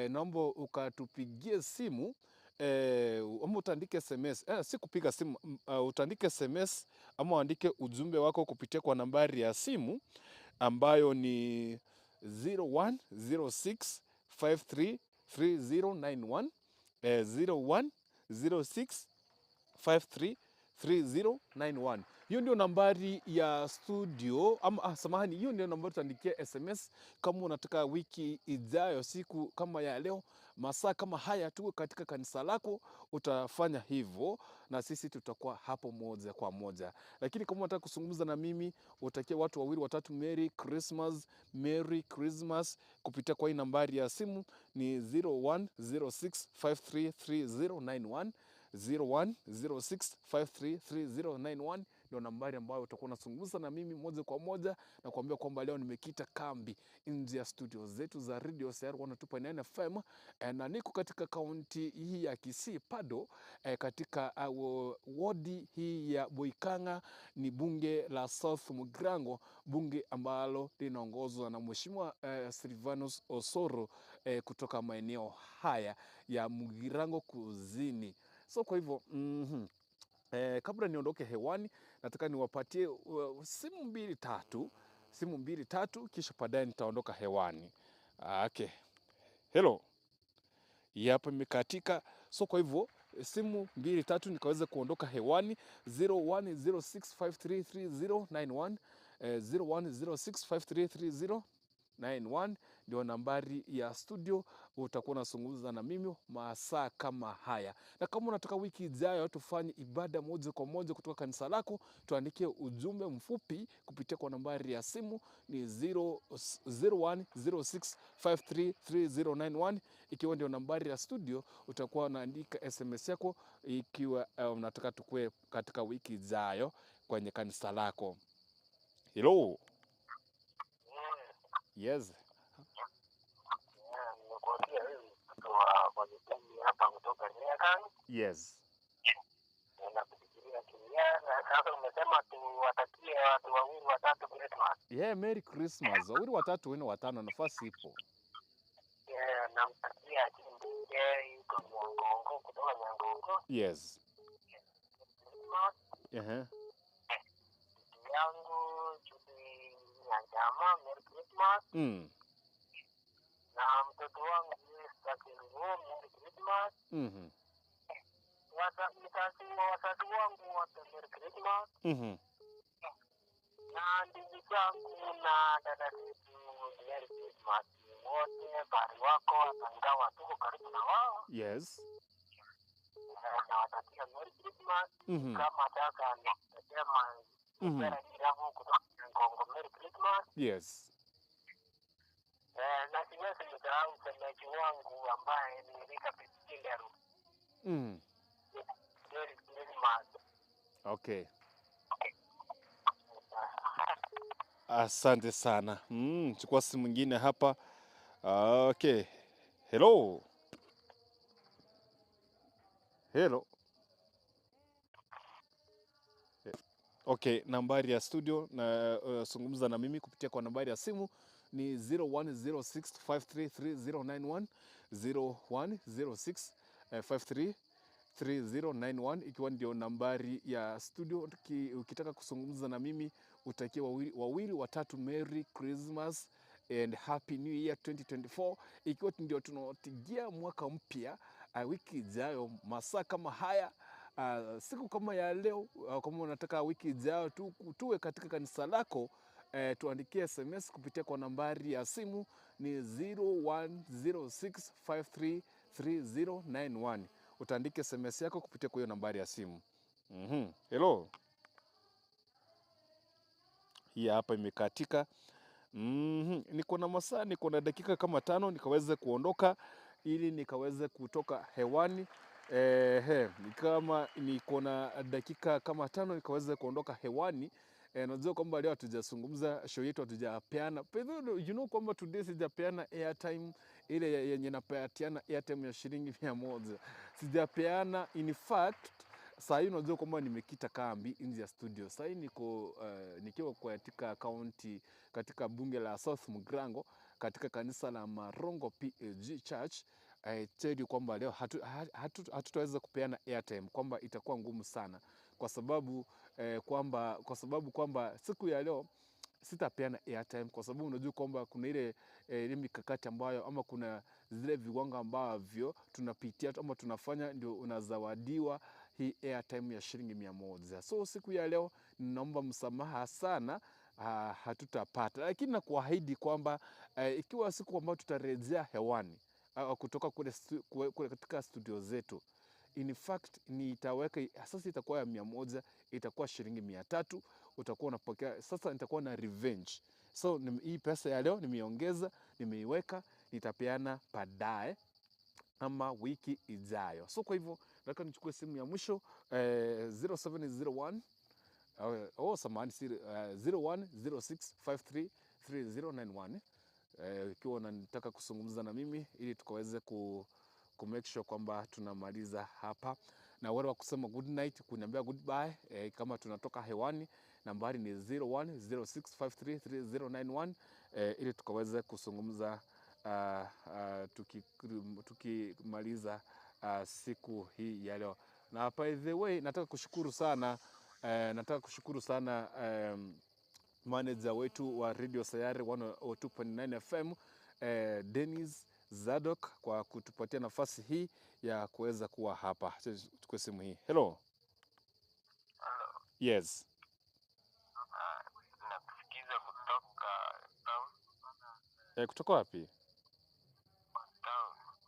naomba ukatupigie simu, ama utaandike SMS, si kupiga simu, utaandike SMS ama uandike ujumbe wako kupitia kwa nambari ya simu ambayo ni 0106533091, 0106533091. Hiyo ndio nambari ya studio ama, samahani, hiyo ndio nambari utaandikia SMS kama unataka wiki ijayo siku kama ya leo masaa kama haya tuwe katika kanisa lako, utafanya hivyo na sisi tutakuwa hapo moja kwa moja. Lakini kama unataka kuzungumza na mimi, utakia watu wawili watatu Merry Christmas, Merry Christmas kupitia kwa hii nambari ya simu ni 0106533091, 0106533091 ndio nambari ambayo utakuwa unazungumza na mimi moja kwa moja na kuambia kwamba leo nimekita kambi nje ya studio zetu za Radio Sayari 102.9 FM, na niko katika kaunti hii ya Kisii bado, katika wodi hii ya Boikanga, ni bunge la South Mugirango, bunge ambalo linaongozwa na Mheshimiwa Silvanus Osoro, kutoka maeneo haya ya Mugirango Kusini. So kwa hivyo kabla niondoke hewani, nataka niwapatie simu mbili tatu, simu mbili tatu, kisha baadaye nitaondoka hewani. Okay. Hello. Hii hapa imekatika. So kwa hivyo simu mbili tatu nikaweza kuondoka hewani 0106533091, 0106533091 ndio nambari ya studio. Utakuwa unazungumza na mimi masaa kama haya, na kama unataka wiki ijayo tufanye ibada moja kwa moja kutoka kanisa lako, tuandikie ujumbe mfupi kupitia kwa nambari ya simu ni 0106533091, ikiwa ndio nambari ya studio. Utakuwa unaandika SMS yako ikiwa unataka tukue katika wiki ijayo kwenye kanisa lako. Hello. Yes. Nimekuambia wewe mtoto wa Mwajipembe hapa kutoka Nyakan. Yes. Nakufikiria Kenya. Sasa umesema tuwatakie watu wawili watatu Christmas. Yeah, Merry Christmas. Wawili watatu wene watano, nafasi ipo. Yeah, namtakia Chimbike yuko Nyangongo kutoka Nyangongo. Yes. Christmas. Bibi yangu Judy Nyanjama, Merry Christmas. Na mtoto wangu Esther Kerubo, Merry Christmas. Wazazi wangu wote Merry Christmas. Na ndugu zangu na dada zetu Merry Christmas wote, bari wako hata ingawa tuko karibu na wao. Nawatakia Merry Christmas. Kama dada nasema Kiravu kutoka Ngongo, Merry Christmas. Na siwezi msahau msemaji wangu ambaye ni Elizabeth Kinderu. Merry Christmas. Okay. Asante sana. Chukua simu nyingine hapa. Okay. Hello. Hello. Okay, nambari ya studio na zungumza na mimi kupitia kwa nambari ya simu ni 0106533091, 0106 533091 ikiwa ndio nambari ya studio. Ukitaka kuzungumza na mimi utakie wawili watatu Merry Christmas and Happy New Year 2024, ikiwa ndio tunaotigia mwaka mpya, wiki ijayo masaa kama haya, siku kama ya leo, kama unataka wiki ijayo tuwe katika kanisa lako, tuandikie SMS kupitia kwa nambari ya simu ni 0106533091. Utaandika SMS yako kupitia kwa hiyo nambari ya simu. Hello. Hii hapa imekatika. Niko na masaa, niko na dakika kama 5 nikaweze kuondoka ili nikaweze kutoka hewani. Ni kama niko na dakika kama 5 nikaweze kuondoka hewani. Najua kwamba leo hatujazungumza show yetu, hatujapeana. By the way, you know kwamba today sijapeana airtime ile yenye napatiana airtime ya shilingi 100. Sijapeana. In fact, saa hii unajua kwamba nimekita kambi nje ya studio. Saa hii niko nikiwa katika county, katika bunge la South Mugrango, katika kanisa la Marongo PAG Church. I tell you kwamba leo hatutaweza kupeana airtime, kwamba itakuwa ngumu sana kwa sababu kwamba siku ya leo sitapeana airtime kwa sababu unajua kwamba kuna ile mikakati ambayo ama kuna zile viwango ambavyo tunapitia ama tunafanya ndio unazawadiwa hii airtime ya shilingi 100. So siku ya leo ninaomba msamaha sana, hatutapata, lakini nakuahidi kwamba ikiwa siku ambayo tutarejea hewani kutoka kule katika studio zetu, in fact nitaweka sasa, itakuwa ya 100, itakuwa shilingi 300, utakuwa unapokea sasa. Nitakuwa na revenge. So hii pesa ya leo nimeiongeza, nimeiweka, nitapeana baadaye ama wiki ijayo. So kwa hivyo nataka nichukue simu ya mwisho, 0701, oh, samahani, si 0106533091, ikiwa unataka kuzungumza na mimi ili tukaweze ku make sure kwamba tunamaliza hapa, na wale wa kusema good night, kuniambia goodbye, kama tunatoka hewani, nambari ni 0106533091, ili tukaweze kuzungumza tukimaliza siku hii ya leo. Na by the way, nataka kushukuru sana manager wetu wa Radio Sayari 102.9 FM, Dennis Zadok, kwa kutupatia nafasi hii ya kuweza kuwa hapa. Acha tuchukue simu hii. Hello. Hello. Yes. Nakusikiza kutoka town. Kutoka wapi?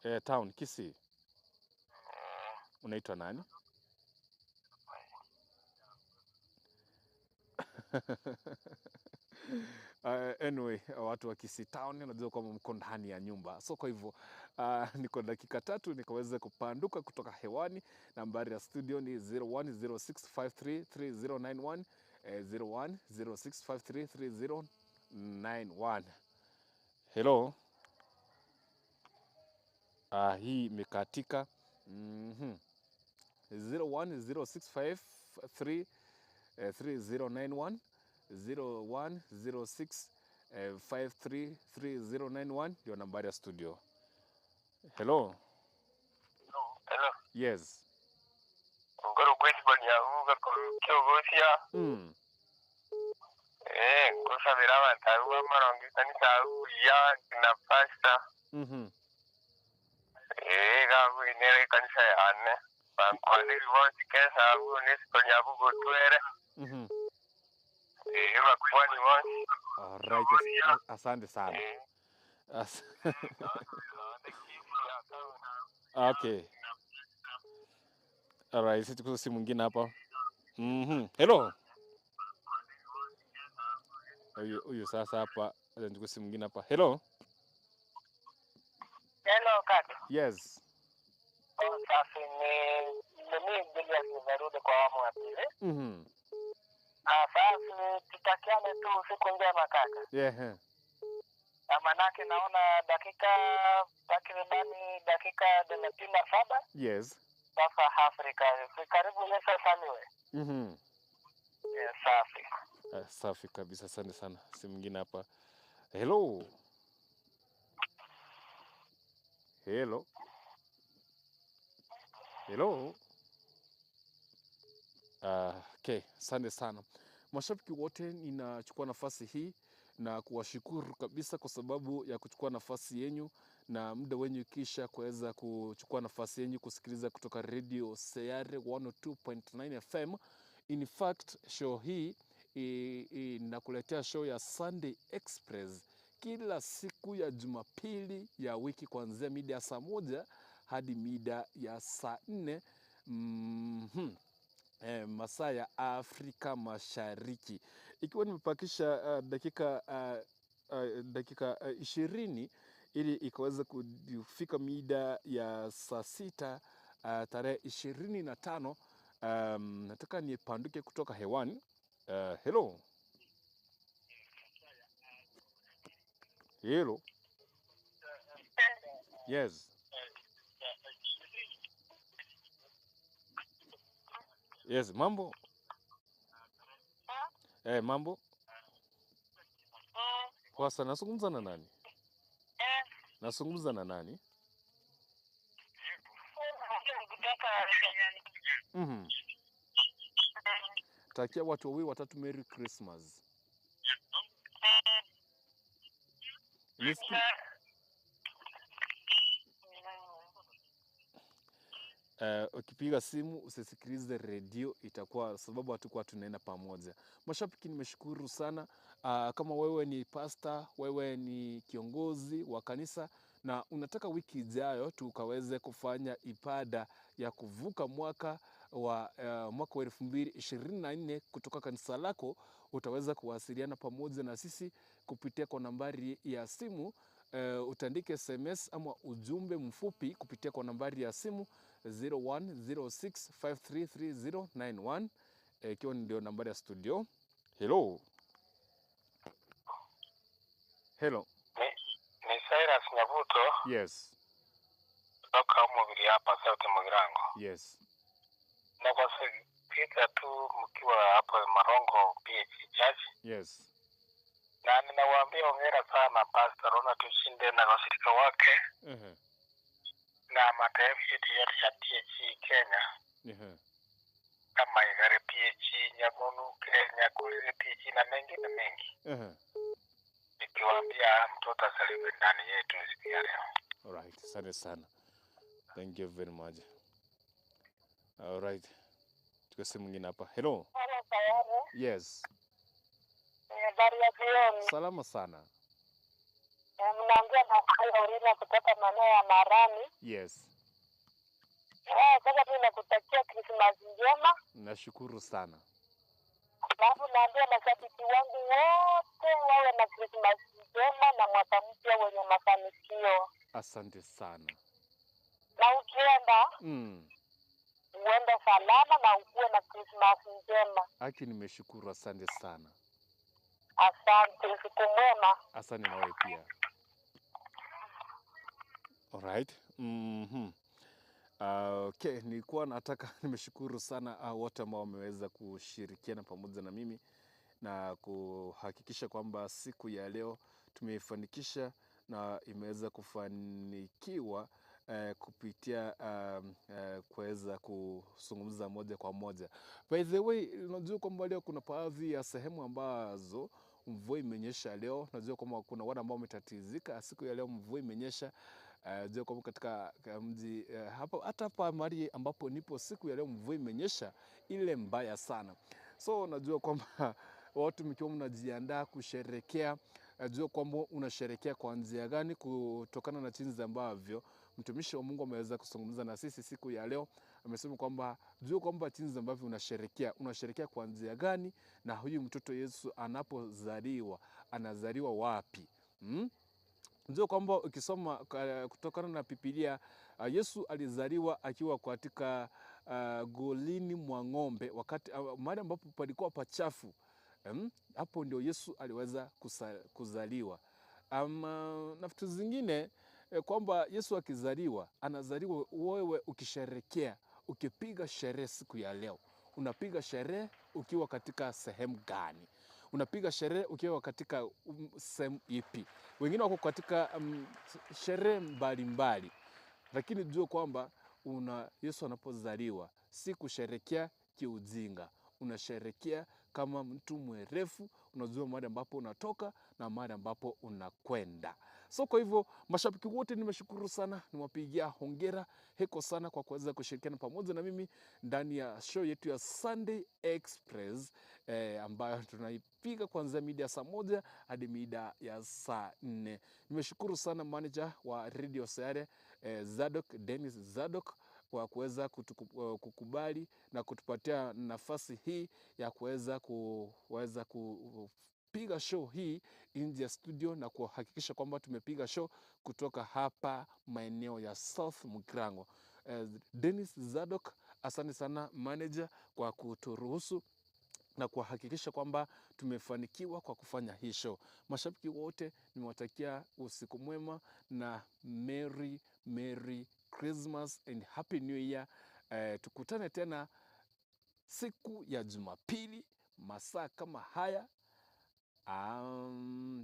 Town. Town Kisii. Eh. Unaitwa nani? Anyway, watu wa Kisii Town, unajua kwamba mko ndani ya nyumba, so kwa hivyo niko dakika 3 nikaweza kupanduka kutoka hewani. Nambari ya studio ni 0106533091, 0106533091. Hello. Hii imekatika. 010653 3091, 0106 533091 ndio nambari ya studio. Hello. Hello. Yes. Ngoro kwesiba nyabuga kyogosia. Ngosabira abantu abo bamarongo ekanisa ya na pastor. Gabwinere ekanisa yane. Bankwaniri bonsi kesa abo nesiko nyabuga otwere. Bakwani bonsi. Alright, asante sana. Okay. Alright, sisi tuko simu mwingine hapa. Hello. Huyu huyu sasa hapa, acha nichukue simu mwingine hapa. Hello. Hello kaka. Yes. Oh, safi, ni mimi Julius nimerudi kwa awamu ya pili. Ah, safi, tutakiane tu usiku njema kaka. Ah, manake naona dakika takribani dakika 37 sasa Afrika. Karibu Yesu asaliwe. Yeah, safi. Safi kabisa, asante sana. Simu mwingine hapa. Hello. Hello. Hello. Okay, asante sana. Mashabiki wote, ninachukua nafasi hii na kuwashukuru kabisa kwa sababu ya kuchukua nafasi yenyu na muda wenyu, kisha kuweza kuchukua nafasi yenyu kusikiliza kutoka Radio Sayare 102.9 FM. In fact, show hii inakuletea show ya Sunday Express kila siku ya Jumapili ya wiki kuanzia mida ya saa 1 hadi mida ya saa 4 masaa ya Afrika Mashariki, ikiwa nimepakisha dakika 20 ili ikaweza kufika mida ya saa 6, tarehe 25. Nataka nipanduke kutoka hewani. Hello. Hello. Yes. Yes, mambo. Mambo. Poa sana. Nazungumza na nani? Nazungumza na nani? Takia watu wawili watatu Merry Christmas. Ukipiga simu usisikilize redio, itakuwa sababu hatukuwa tunaenda pamoja. Mashabiki, nimeshukuru sana. Kama wewe ni pastor, wewe ni kiongozi wa kanisa na unataka wiki ijayo tukaweze kufanya ibada ya kuvuka mwaka wa mwaka wa 2024 kutoka kanisa lako, utaweza kuwasiliana pamoja na sisi kupitia kwa nambari ya simu. Utaandike SMS ama ujumbe mfupi kupitia kwa nambari ya simu 0106533091, ikiwa ndio nambari ya studio. Hello. Hello. Ni Cyrus Nyabuto. Yes. Kutoka Mubiri hapa South Mugirango. Yes. Na kwa sasa tu mkiwa hapo Marongo PH Church. Yes. Na ninawaambia hongera sana Pastor Ronald Ushinde na washirika wake. Na madhehebu yetu yote ya PH Kenya. Kama Igare PH, Nyamunu Kenya, Kulire PH na mengine mengi. Nikiwaambia mtoto asaliwe ndani yetu siku ya leo. Alright, asante sana. Thank you very much. Alright. Tuko simu nyingine hapa. Hello. Hello, Sayari. Yes. Habari ya jioni. Salama sana. Mnaongea na Aurina kutoka maeneo ya Marani. Yes. Sasa mimi nakutakia Christmas njema. Nashukuru sana. Alafu naambia mashabiki wangu wote wawe na Christmas njema na mwaka mpya wenye mafanikio. Asante sana. Na ukienda uende salama na ukuwe na Christmas njema. Aki, nimeshukuru, asante sana. Asante, siku mwema. Asante nawe pia. Alright. Okay, nilikuwa nataka nimeshukuru sana wote ambao wameweza kushirikiana pamoja na mimi na kuhakikisha kwamba siku ya leo tumeifanikisha na imeweza kufanikiwa kupitia kuweza kuzungumza moja kwa moja. By the way, unajua kwamba leo kuna baadhi ya sehemu ambazo mvua imenyesha leo. Najua kwamba kuna wale ambao wametatizika siku ya leo, mvua imenyesha. Najua kwamba katika mji hapa, hata hapa mahali ambapo nipo siku ya leo mvua imenyesha ile mbaya sana. So najua kwamba watu mkiwa mnajiandaa kusherekea, najua kwamba unasherekea kwa njia gani kutokana na jinsi ambavyo mtumishi wa Mungu ameweza kuzungumza na sisi siku ya leo. Amesema kwamba jua kwamba jinsi ambavyo unasherekea kwa njia gani, na huyu mtoto Yesu anapozaliwa anazaliwa wapi? Jua kwamba ukisoma kutokana na Biblia, Yesu alizaliwa akiwa katika golini mwa ng'ombe, wakati mahali ambapo palikuwa pachafu. Hapo ndio Yesu aliweza kuzaliwa. Na vitu zingine kwamba Yesu akizaliwa, anazaliwa wewe ukisherekea, ukipiga sherehe siku ya leo. Unapiga sherehe ukiwa katika sehemu gani? Unapiga sherehe ukiwa katika sehemu ipi? Wengine wako katika sherehe mbalimbali. Lakini jua kwamba Yesu anapozaliwa si kusherekea kiujinga. Unasherekea kama mtu mwerefu, unajua mahali ambapo unatoka na mahali ambapo unakwenda. So kwa hivyo mashabiki wote nimeshukuru sana, niwapigia hongera heko sana kwa kuweza kushirikiana pamoja na mimi ndani ya show yetu ya Sunday Express ambayo tunaipiga kuanzia mida ya saa 1 hadi mida ya saa 4. Nimeshukuru sana manager wa Radio Sayare Zadok, Dennis Zadok, kwa kuweza kukubali na kutupatia nafasi hii ya kuweza kupiga show hii nje ya studio na kuhakikisha kwamba tumepiga show kutoka hapa maeneo ya South Mugirango. Dennis Zadok, asante sana manager kwa kuturuhusu Na kuhakikisha kwamba tumefanikiwa kwa kufanya hii show. Mashabiki wote nimewatakia usiku mwema na Merry Merry Christmas and Happy New Year. Tukutane tena siku ya Jumapili masaa kama haya,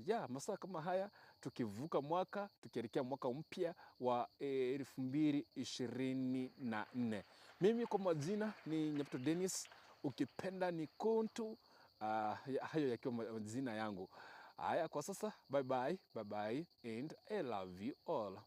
ya masaa kama haya, tukivuka mwaka tukielekea mwaka mpya wa 2024. Mimi kwa majina ni Nyaputo Dennis, ukipenda ni Kuntu. Hayo yakiwa majina yangu. Haya, kwa sasa bye bye, bye bye and I love you all.